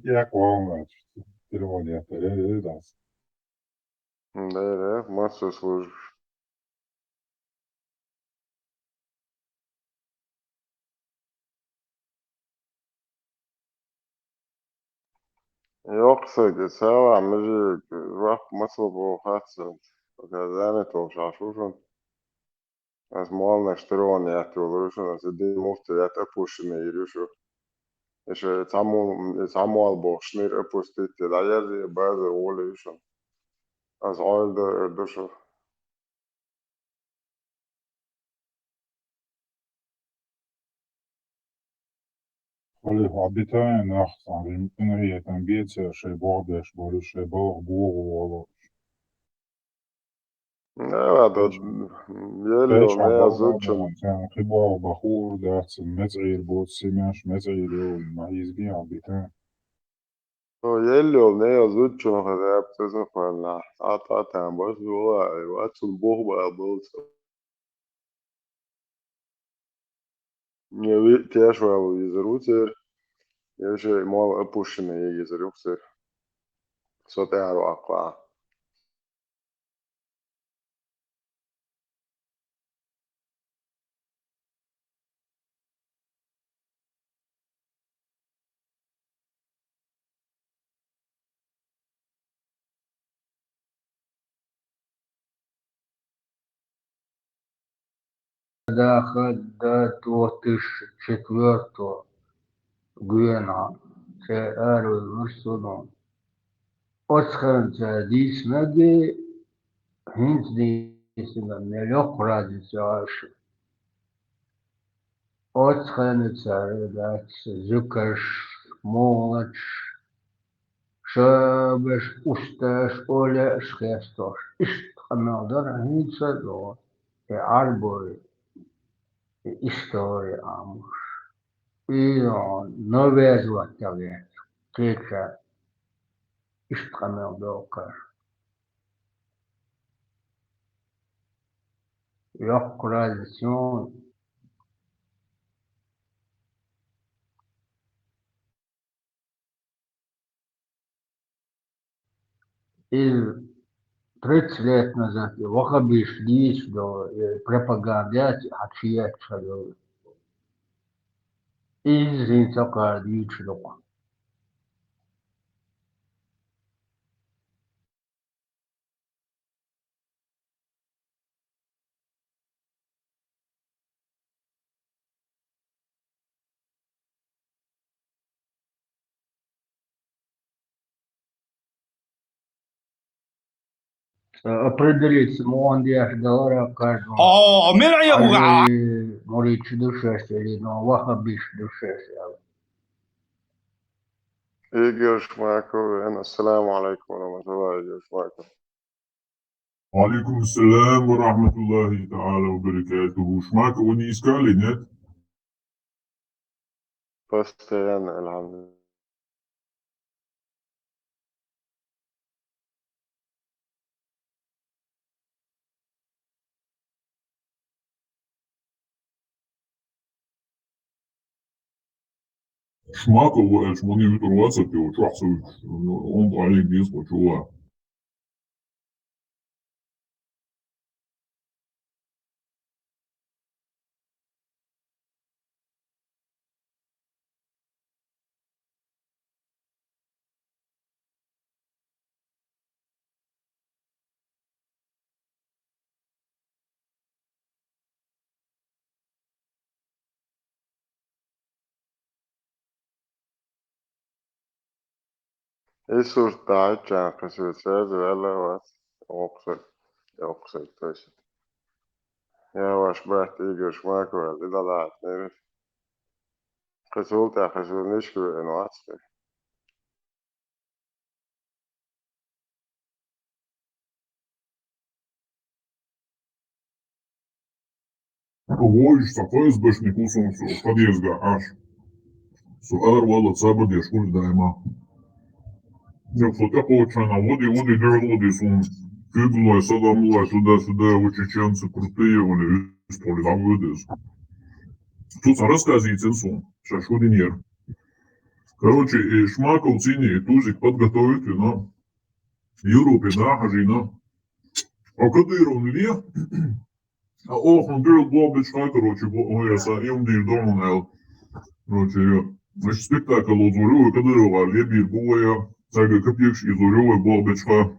Яккха валмача. Телефон яхтар, э, э, дас. Да, да, массо служб. Йоккха сага, сава, мижиг, вахт масал боху хатса, пока занят волуш Ӏаш ву шуна. Ас молланаш тӀе вон яьтта йолур ю шуна, аса ди муфта яьтта опущенный йир ю шу. И ша цхьа мо-, цхьа молла бохуш нир опустить, дӀаерзий, базар гӀоле ю шуна. Ас Ӏойла ду эр ду шу. Хьале хьо битахьа нах, цхьана къинхетам беца, шайн боху беш болу, шайн балха боху волу. Нагахь дан, ел йолу нехан зудчун. Царна кхин боху бан хуур дац, мецӀийр боцу семеш, мецӀийр йолу, ма иза бен хьо битахьа. Со ел йолу нехан зудчун хаза яьпцӀа ца кхоьллинехь, цхьа тӀатан баш вала, ай, ваццул бух бала болу ца. Я ви теш вала визар ву церан, я шайн молла опущенный йизар ю церан. Со тӀаьхьа ваккха. Даха да две тысячи четвёртого гоьна, цӀе аравелира суна. Оцу хенахь дийцинарг, хӀинца дийцинарг мел йоккха разница ю аша. Оцу хенахь цара дац зуькарш, моллаш, шабаш, усташ, олеш хестош. Иштта къамел дара хӀинца а догӀу. И Ӏарбой, и истори Ӏамош. И навязывать ваьлла кхеча иштта къамел доккхуш. Йоккха разница ю. Иза тридцать лет назад и ваххабисташ дийцина долу, и пропаганда яц, хьан чу етташ хилла. Иза хӀинца а кхара дуьйцуш ду-кх. Определиться муха деш далара каждому. О, мира я уга. Муричу душес или но вахабиш душес. Игорь Шмаков, ассаламу алейкум ва рахматуллахи, Игорь Шмаков. Ва алейкум ассалам ва рахматуллахи та'ала ва баракатуху. Шмаков, вы не искали, нет? Постоянно, алхамдулилла. Шмаков ву аьлча, муьлхха вуьтур вацара, чохь ца вуьтуш, ну, он бу Ӏалин беза кху чу ван. И сурт дӀахӀиттича, кхин соьца раьза ваьлла вац, воккхачу. Йоккха сайга тойсат. Я ваш брат Игорь Шмаков, и да лаьтнера. Кхы цул тӀаьхьа хеза нишка веана вац те. Вовшашца ФСБшник ву суна цу подъезда Ӏаш. Со араваллалц сабар деш хул даима. Йо, со тӀекхоччахьана, води, води, дуьхьал води суна. Куьйгалой, салам лой, сюда, сюда, вы чеченцы крутые, оли, истори, дӀавоьду иза. Цо цхьа рассказ йийцина суна, ша шу динера. Короче, и Шмаков цӀийна и тузик подготовить вина, Европе да хьажийна. А Кадыровна ле, а оха дуьхьал болх беча хана, короче, бо-, ой, я са им дийр дохьун аьлла. Короче, я, значит, спектакль лозор ю вай Кадыровгара, лебийр бу вай, я, цаьрга капекаш ийзор ю вай болх беча хана.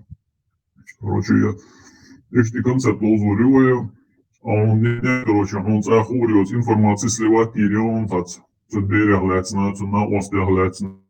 Короче, я, иштта концерт лозор ю вай, я. А хьуна, короче, хьуна цӀа хуур йоцу информаци сливать йийр ю хьуна цаца. Цу берех лаьцна, цу накъостех лаьцна.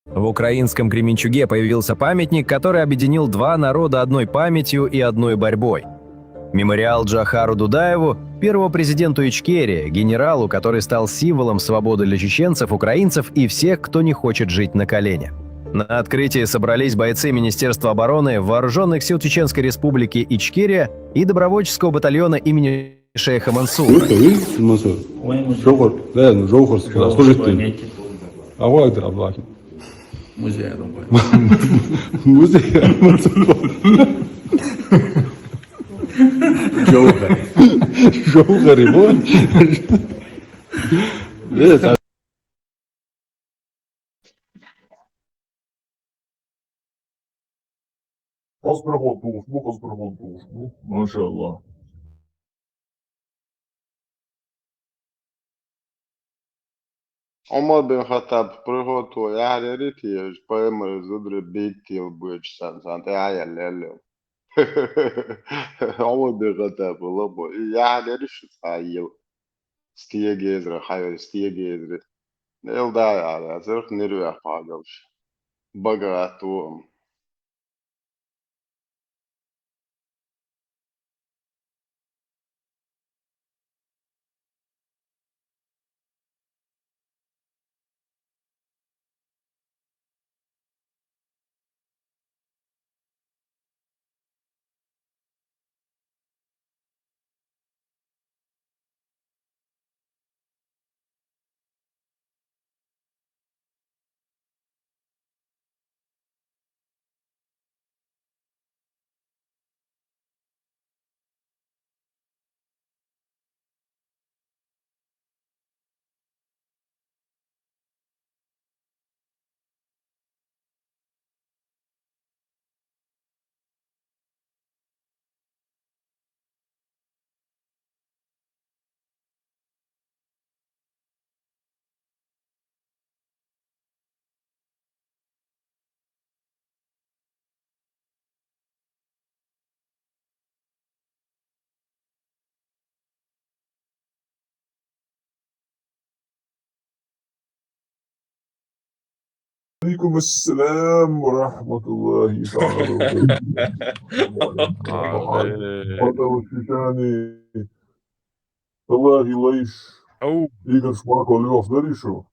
В украинском Кременчуге появился памятник, который объединил два народа одной памятью и одной борьбой. Мемориал Джохару Дудаеву, первому президенту Ичкерии, генералу, который стал символом свободы для чеченцев, украинцев и всех, кто не хочет жить на Калине. На открытии собрались бойцы Министерства обороны, Вооруженных сил Чеченской Республики Ичкерия и добровольческого батальона имени шейха Мансура. Слушай, видишь, Мансур? Жовхар, да, ну, Жовхар сказал, служит ты. А вот это, Абдулахи. Музей, я думаю. Музей, Мансур. Жовхар. Жовхар, вот. Э, Хоза приход тухуш бу, хоза приход тухуш бу. Машалла. Ӏумар бин Хаттаб приход тухуш яхьарий те, хӀуьжа пайхамар зударий бийттийла боьдуш санна, царна тӀе а яьлла леллел. Ӏумар бин Хаттаб лабо, и яхьарий шу цхьа йила. Стегезра, хьайра стегезра. Эл да яхьарий, царах нервех пхьагалш. Бага гӀатто ам. Алейкум ассалам ва рахматуллахи тааля ва баракатух. Аллах. Аллах. Аллахи лайш. Ау. Игорь Шмаков, Лёх, дари шу?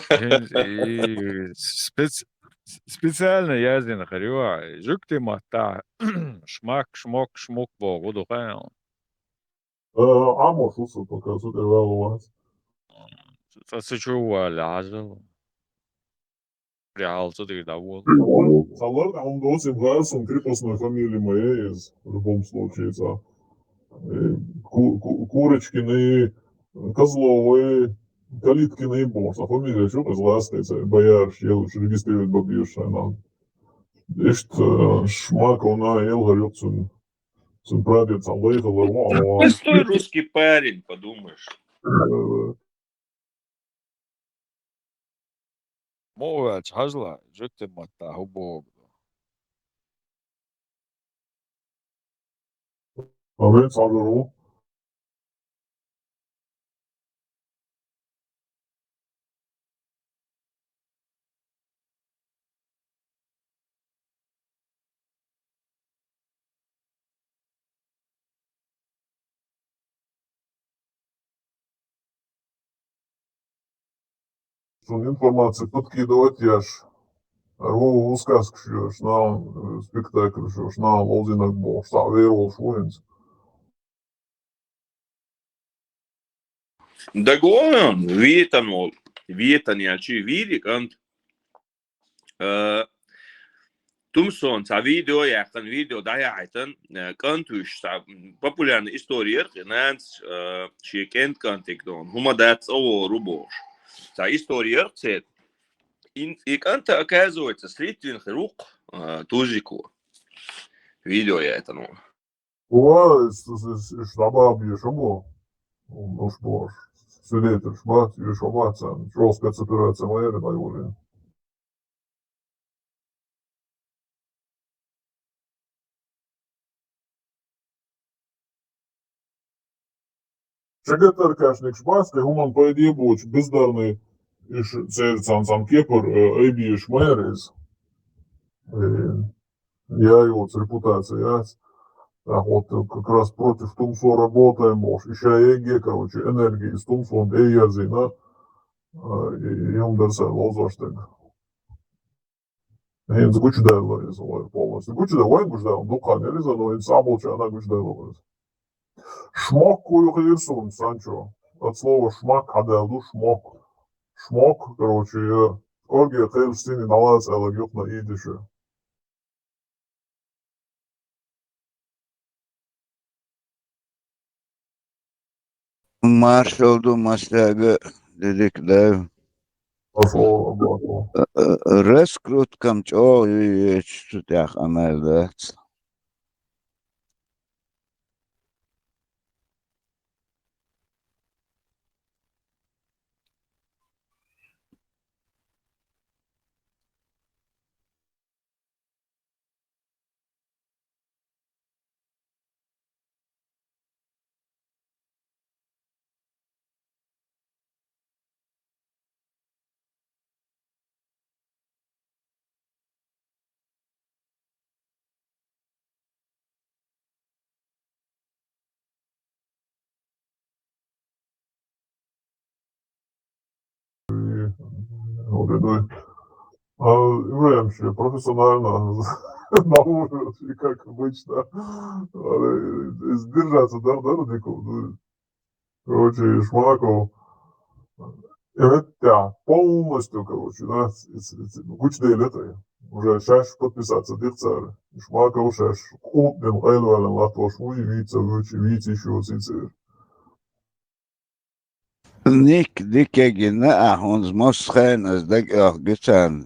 Ин-, и-, спец-, специально яздина харюа. Жугти матта. Шмак, шмок, шмук богу духайл. Э, амма шуса пока су тевал у вас. Ца су чу валя, ажал. Реал, цо дигар да вол. Салар, а он досим гарсон крепостной фамилии моей из, в любом случае, ца. Э, Ку-, Ку-, Курочкины, Козловы, Калиткины бо, са фамилия шу, из ласты, ца, бояр, ел, шу регистрировать бабьёш, а нам. Ишт, э, Шмак, она, ел, гарёк, цун, цун прадед, ца, лейха, ларма, а, простой русский парень, подумаешь. Э, Мо ваьлча хьажал, жугти матта хӀу богу. Амин, сагӀа ву. Цун информаци подкидывать еш, ар ву сказкаш йош, нал, э, спектакльш йош, нал ловзинаг бохуш, цхьа вер волуш ву хӀинца. Дагон, витан вол, витан яьлчи, вийри кӀант. Э, Тумсон цхьа видео яьккхина, видео дӀаяхьийтина, э, кӀант вуьйш, цхьа, м, популярный история яра, и нанас, э, шен кӀент кӀантиг дон, хӀума дац цӀа вогӀур ву бохуш. Цхьа история яра церан. Ин-, и кӀант, оказывается, сритвин хир ву-кх, э, тузико. Видео яйтина ву. Ва, иш, иш, иш, иш дӀабаба еш хӀума бу. Уж бу. Свидетельш бац, еш хӀума бац, чӀогӀа спецоперация ма яра, ма юле. Шагатаркашникаш бац, кхе хӀуманна пайде боцуш, бездарный, иш церан цхьана, цхьана кепара, э, айбеш ма яра иза. Э, я йоцу репутация яц. Так вот, э, как раз против Тумсо работаем бохуш. И ша еге, короче, энергия из Тумсона тӀе а ерзийна, э, и, и хӀума дара цара ловзош дерг. ХӀинца гучудаьлла иза вай полностью. Гучудаьлла, вайн гучудаьлла, дукха хан яра иза, но хӀинца цхьаболчарна гучудаьлла иза. Шмок вуй хир суна, Санчо. От слова шмак хьадаьлла ду шмок. Шмок, короче, я кӀорге кхелаш синий дӀалаца аьлларг юкъана ийдиша. Маршалла ду массаьрга, дерриг а дай. Маршалла, маршалла. Э, э, раскруткам чӀогӀа ю ечу цу тӀехь къамел дац. А, Ибрагим, ещё профессионально на уровне, как обычно. А, э, сдержаться, да, да, Радиков, да. Короче, Шмаков, э, это полностью, короче, да, с-, с-, с-, гучудели это. Уже щас подписаться дих цара. Шмаков щас кхутнел гӀелвален латтош вуй, вийца вуьйцу, вийца ещё цица. Ник дикагина а хӀунз мосхайна ас дагахгуьцарна.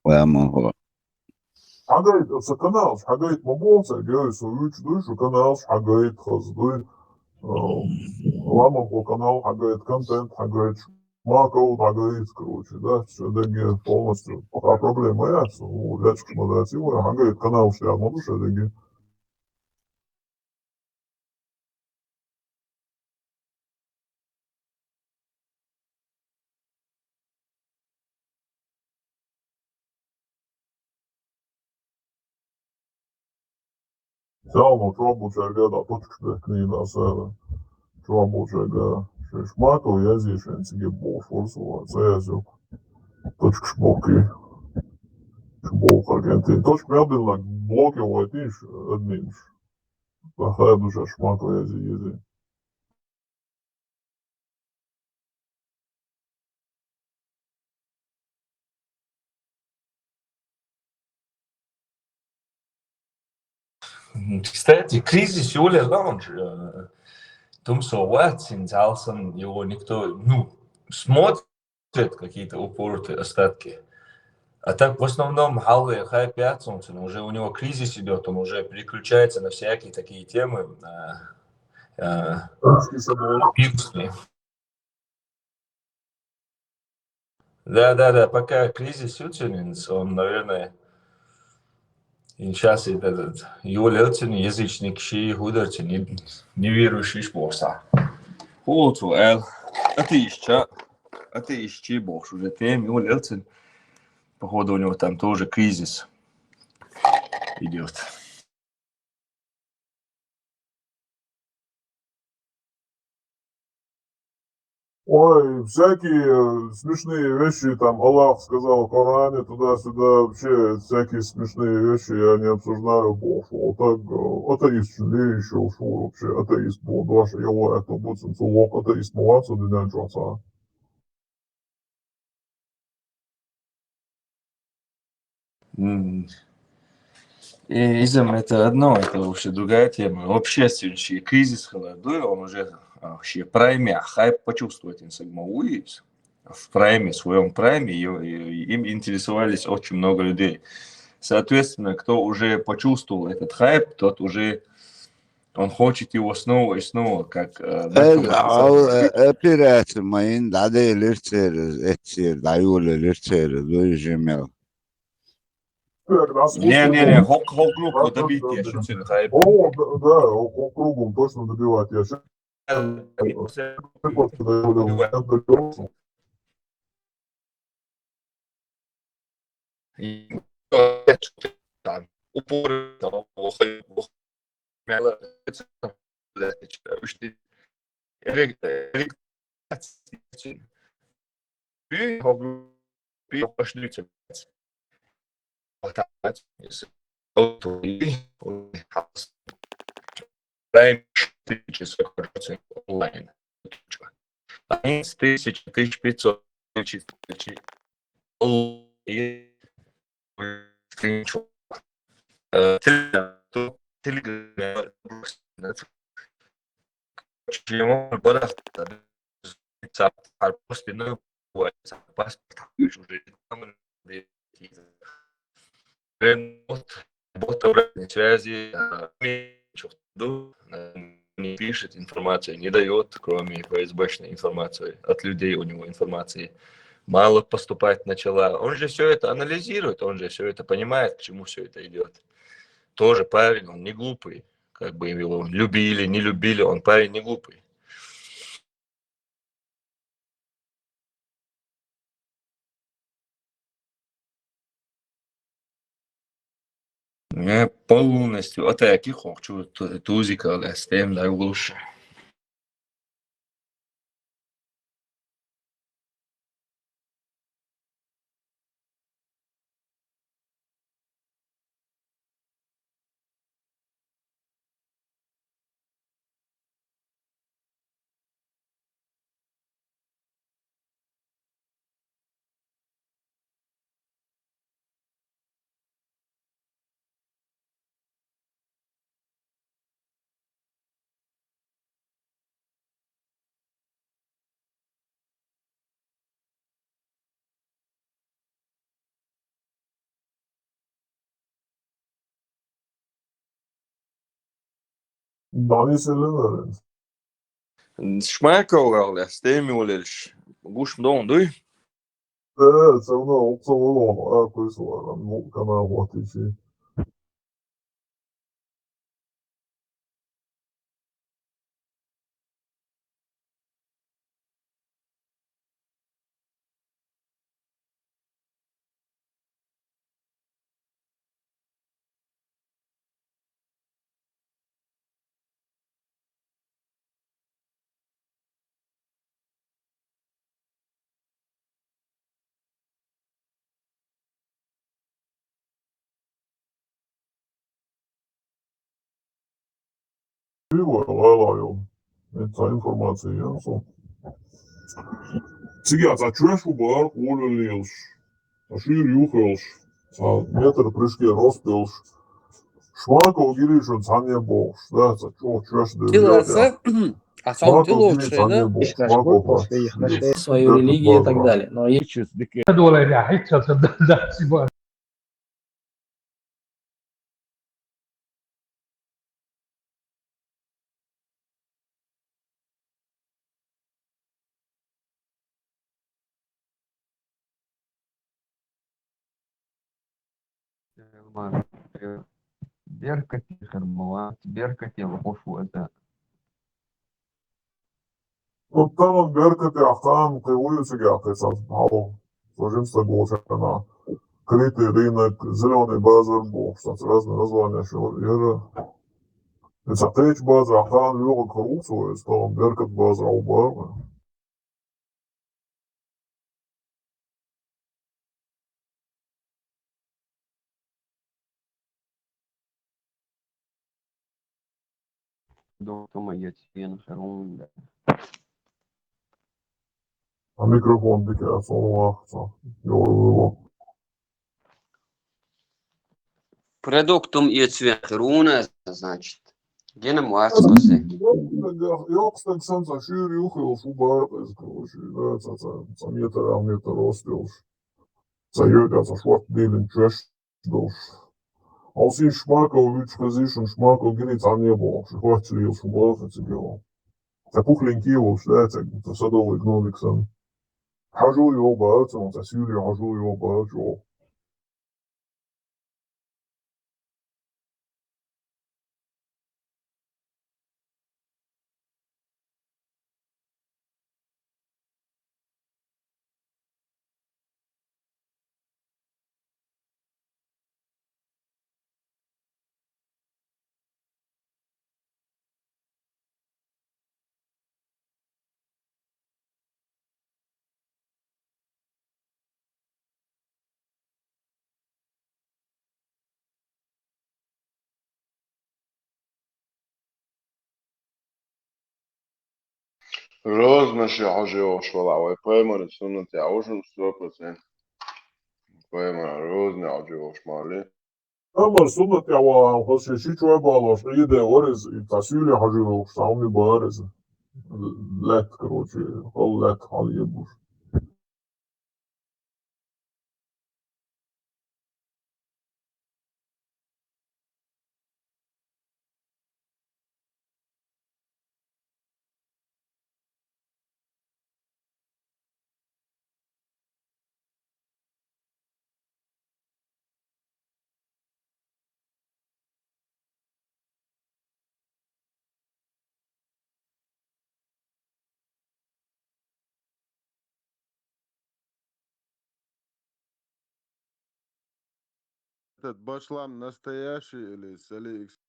Ва мухо. Хьагайта, аса каналаш хьагайта ма боху ца, герой со вуьйцу дуй, шу каналаш хьагайта хаза дуй. Ам, ламахо канал хьагайта, контент хьагайта, Шмаков хьагайта, короче, да, всё, дагге полностью. Пока проблема яц, ну, лечкаш ма дац, и вай хьагайта каналаш тӀехь ма ду ша дагге. Сял мо чорбу чарга да точкаш бехкни да сара. Чорбу чарга. Шеш мато язъе шен циге бо форсу, ца язъёк. Точкаш бокки. Чубол каргенти. Точка мябин лак блоки вайтиш, админш. Бахая душа шмато язъе язъе. Кстати, кризис Юлия Лаунж, э, тумсо ватсин, залсан его никто, ну, смотрит какие-то упоротые остатки. А так, в основном, Халвей хайп пятьсот, он уже, у него кризис идет, он уже переключается на всякие такие темы, э, э, вирусные. Да, да, да, пока кризис Ютининс, он, наверное, и сейчас этот, Юлия Ютин, язычник, ши, хударцин, не, неверующий шпорса. Хуцу, эл, атеист, атеист, бог, уже тем, Юлия Ютин. Походу, у него там тоже кризис идет. Ой, всякие, э, смешные вещи, там, Аллах сказал в Коране, туда-сюда, вообще, всякие смешные вещи я не обсуждаю больше. Вот так, э, атеист, что ли, ещё что вообще, атеист был, два, я говорю, это будет, целок атеист, мула, со дня часа. М. И изм это одно, это вообще другая тема. Общественный кризис холодуя, он уже, а, вообще прайме, хайп почувствовать инсагмауис. В прайме, в своём прайме, и, и им интересовались очень много людей. Соответственно, кто уже почувствовал этот хайп, тот уже, он хочет его снова и снова, как, э, Эл, наркоман. Ау, э, операция майын дады лирцерез, этсер, даюлы лирцерез, дуй жемел. Не, не, не, хок, хок группу добить, я шучу, хайп. О, да, да, хок группу точно добивать, я щас. Там упор, там, Эрик, эрик, би хогу, би пошлюте. Прайм тысячи онлайн. Одиннадцать тысяч, тысяча пятьсот, тысяча, тысяча. Э, Telegram, Telegram, Член барахта, паспорт, уже там, вот, вот обратной связи, а, не пишет информацию, не дает, кроме ФСБшной информации. От людей у него информации мало поступать начала. Он же все это анализирует, он же все это понимает, к чему все это идет. Тоже парень, он не глупый. Как бы его любили, не любили, он парень не глупый. Э, полностью атаки хочу ту-, тузика лестем да лучше. Дани селенерен. Шмайкалгал, я, стеми улельш. Гуш мдон, дуй? Э, всё равно, всё равно, а, кое-что, ну, канал, вот, и всё. Вай гӀела йолу. Эцу информаци ян со. Цига цхьа чоьш ву бара, гӀоле лелаш. Цхьа шуьйра юхалуш. Цхьа метр прыжке рост йолуш. Шмаков Гиришин цхьаьна бохуш. Да, цхьа чӀогӀа чоьш дерг. Тиласа, а сон Шмаков тило Гири чейна? Цхьаьна бохуш. Шмаков бохуш. Свою религию и так далее. Но и Доллар я, хӀинца ца да, да, сиба. Беркате хир ма вац, беркате лохуш ву иза. Оттанан беркатех кхана кхин вуй цигахь кхин цхьа хьал. Со жимстаг волчарна. Крытый рынок, зелёный базар бохуш, цхьацца разные названия шу яра. И цхьа кхечу базарахь кхана лоьхург хир ву со, иза тахана беркат базарахь ву бара. Доктор ма яц вен хир ву, да. А микрофон дика а сон вахца. Йо, йо, йо. Продуктум эцвен хир ву, значит. Генам вац кхузе. Йокху стаг санна цхьа шуьйра юхалуш ву бара иза, короче, да, цхьа, цхьа, цхьа метр, а метр рост йолуш. Цхьа йоьга цхьа шорта дийлина чоьш долуш. Хьо сийсаш Шмаков вуьйцуш хезий шуна, Шмаков Гири цхьаьна бохуш, хӀоттийна лелаш ву бара цига. Цхьа пухленький волуш, да, цхьа, цхьа садовый гномик санна. Хьажо йо бара цунах, цхьа суьйре хьажо йо бара чӀогӀа. Розна ши хьожа йогӀуш валахь вай, пайхамаран суннатехь ву шуна сто процент. Пайхамаран розна хьожа йогӀуш ма-алле. Пайхамаран суннатехь валахь, хаза ши, ши чой балош, Ӏийде вара иза, и цхьа суьйле хьожа йогӀуш, цхьа хӀума бара иза. Лаьтта, короче, хала лаьтта хьала ебуш. Этот башлам настоящий или с Алиэкспресс?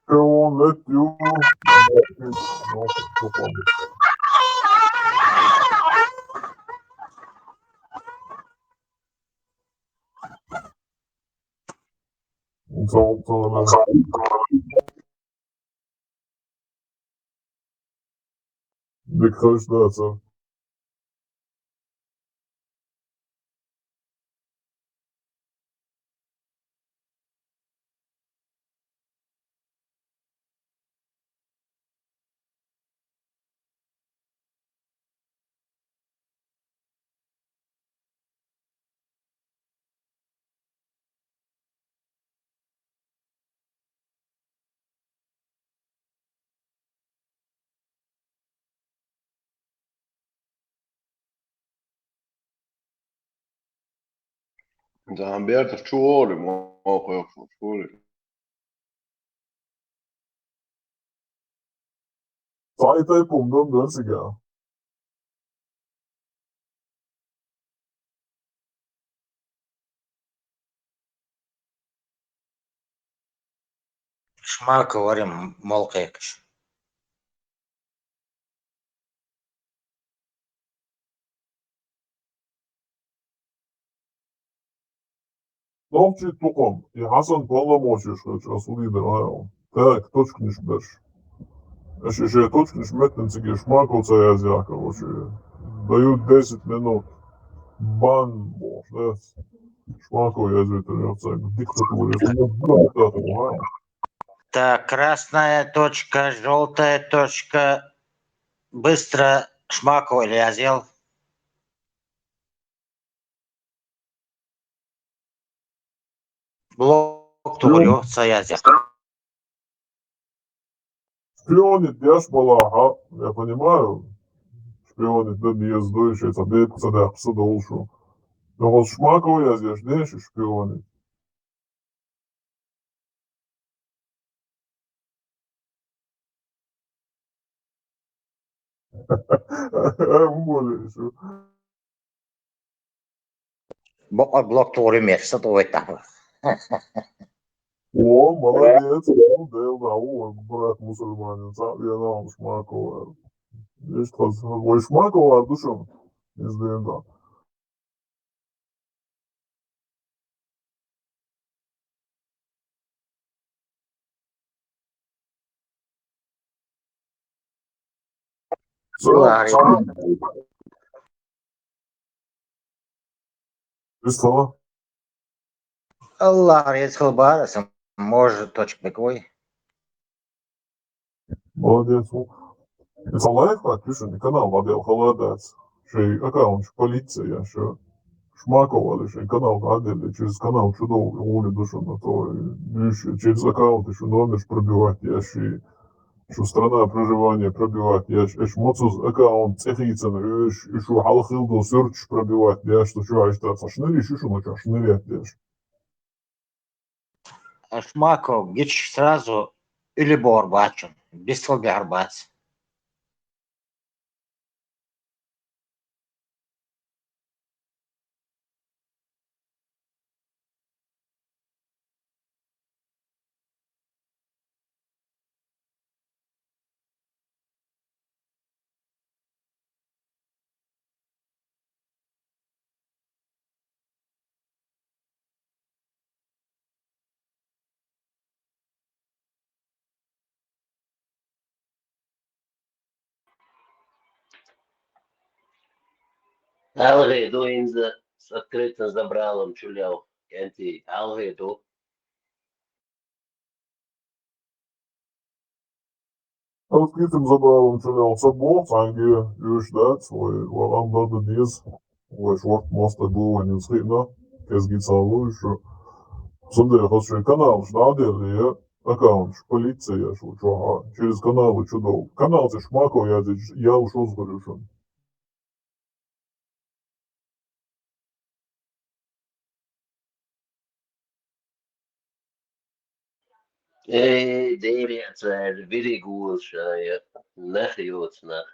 Go on, let you. Dikkat et, Цхьан бертах чу гӀоле мо кхойкхуш вури. Цхьа и тайпа хӀума дан дара цигахь. Шмако вара молла кхайкхаш. Нохчийн тукхам, и Хьасан палламочуьш хилча, ас хӀун дийр дара, а? Так, точканаш берш. Аша шайн точканаш меттан цига Шмако ца язъяхкар, короче. Дают десять минут. Бан бохуш, да? Шмако язвитар, я цаьрга диктатура, я диктатура, а? Так, красная точка, желтая точка. Быстро Шмако или Азел. Блок тохур ю, ца язъяхкар. Шпионить деш балахь, я понимаю, шпионить дан деза ду, шайн цхьа бепиг ца даккха са долуш ву. Но вот Шмако язъеш деш шпионить. ХӀун болу шу? Бакъ блок тохур ю, мех са тӀе вайтахь. О, молодец, о, Дела да, о, брат мусульманин, цхьаъ вена Шмако. Вешта хаза, вай Шмако вар ду шуна, иза дена да. Ца-, ца-, Вистхила? Аллах реза хила бара, сан может точка бекой. Молодец. И цхьа лайфхак ю шуна, и канал дӀаделла хала дац. Шайн аккаунташ полиция, ша Шмако вале, шайн канал дӀаделла, через канал чу довла гӀули ду шуна, то дуьйш, через аккаунт шу номерш пробивать еш, и шу страна проживания пробивать еш, аш моцуз аккаунт цӀе хийцана оьшуш, и шу хьалха хилла долу суьрташ пробивать еш, то чу хьаьжта цхьа шнариш ю шуна, чу шнарет деш. Шмако гича сразу уьли бохур бац шуна, бистхила бехьар бац. ГӀалгӀай ду хӀинца с открытым забралом чу лел, кӀентий, гӀалгӀай ду. Открытым забралом чу лел ца боху цхьаьнгге, оьшуш дац, вай, вай ам дар дан деза, вай шорта мостагӀ бу, вайн иза хиъна, кӀезиг ца луьйш шу. Цундела хаза шайн каналаш дӀа а делла, я аккаунташ полиция еш ву чохь, через канал чу довла. Канал цӀе Шмако яздича, ял шозгӀур ю шуна. Эй, Дела, цара вириг вуьйцу шайн, нах йоцу нах.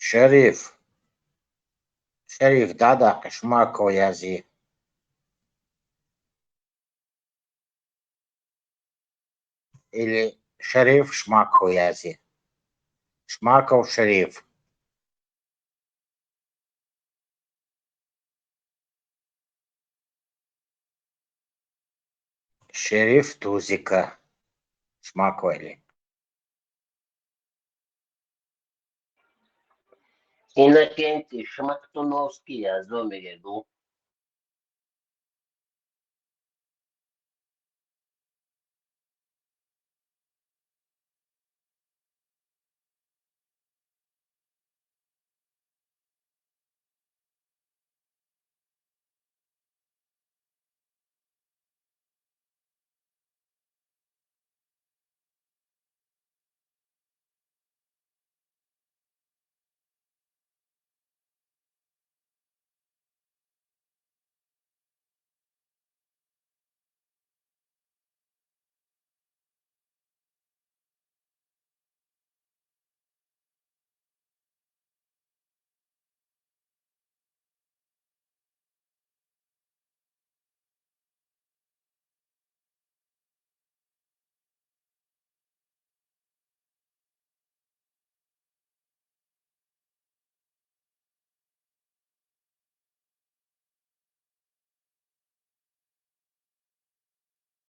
Шериф, Шериф, да, да, Шмаков язъи. Или Шериф, Шмаков язъи. Шмаков, Шериф. Шериф Тузика. Шмаков или. Иннокентий Шмактуновский язъи мегеду.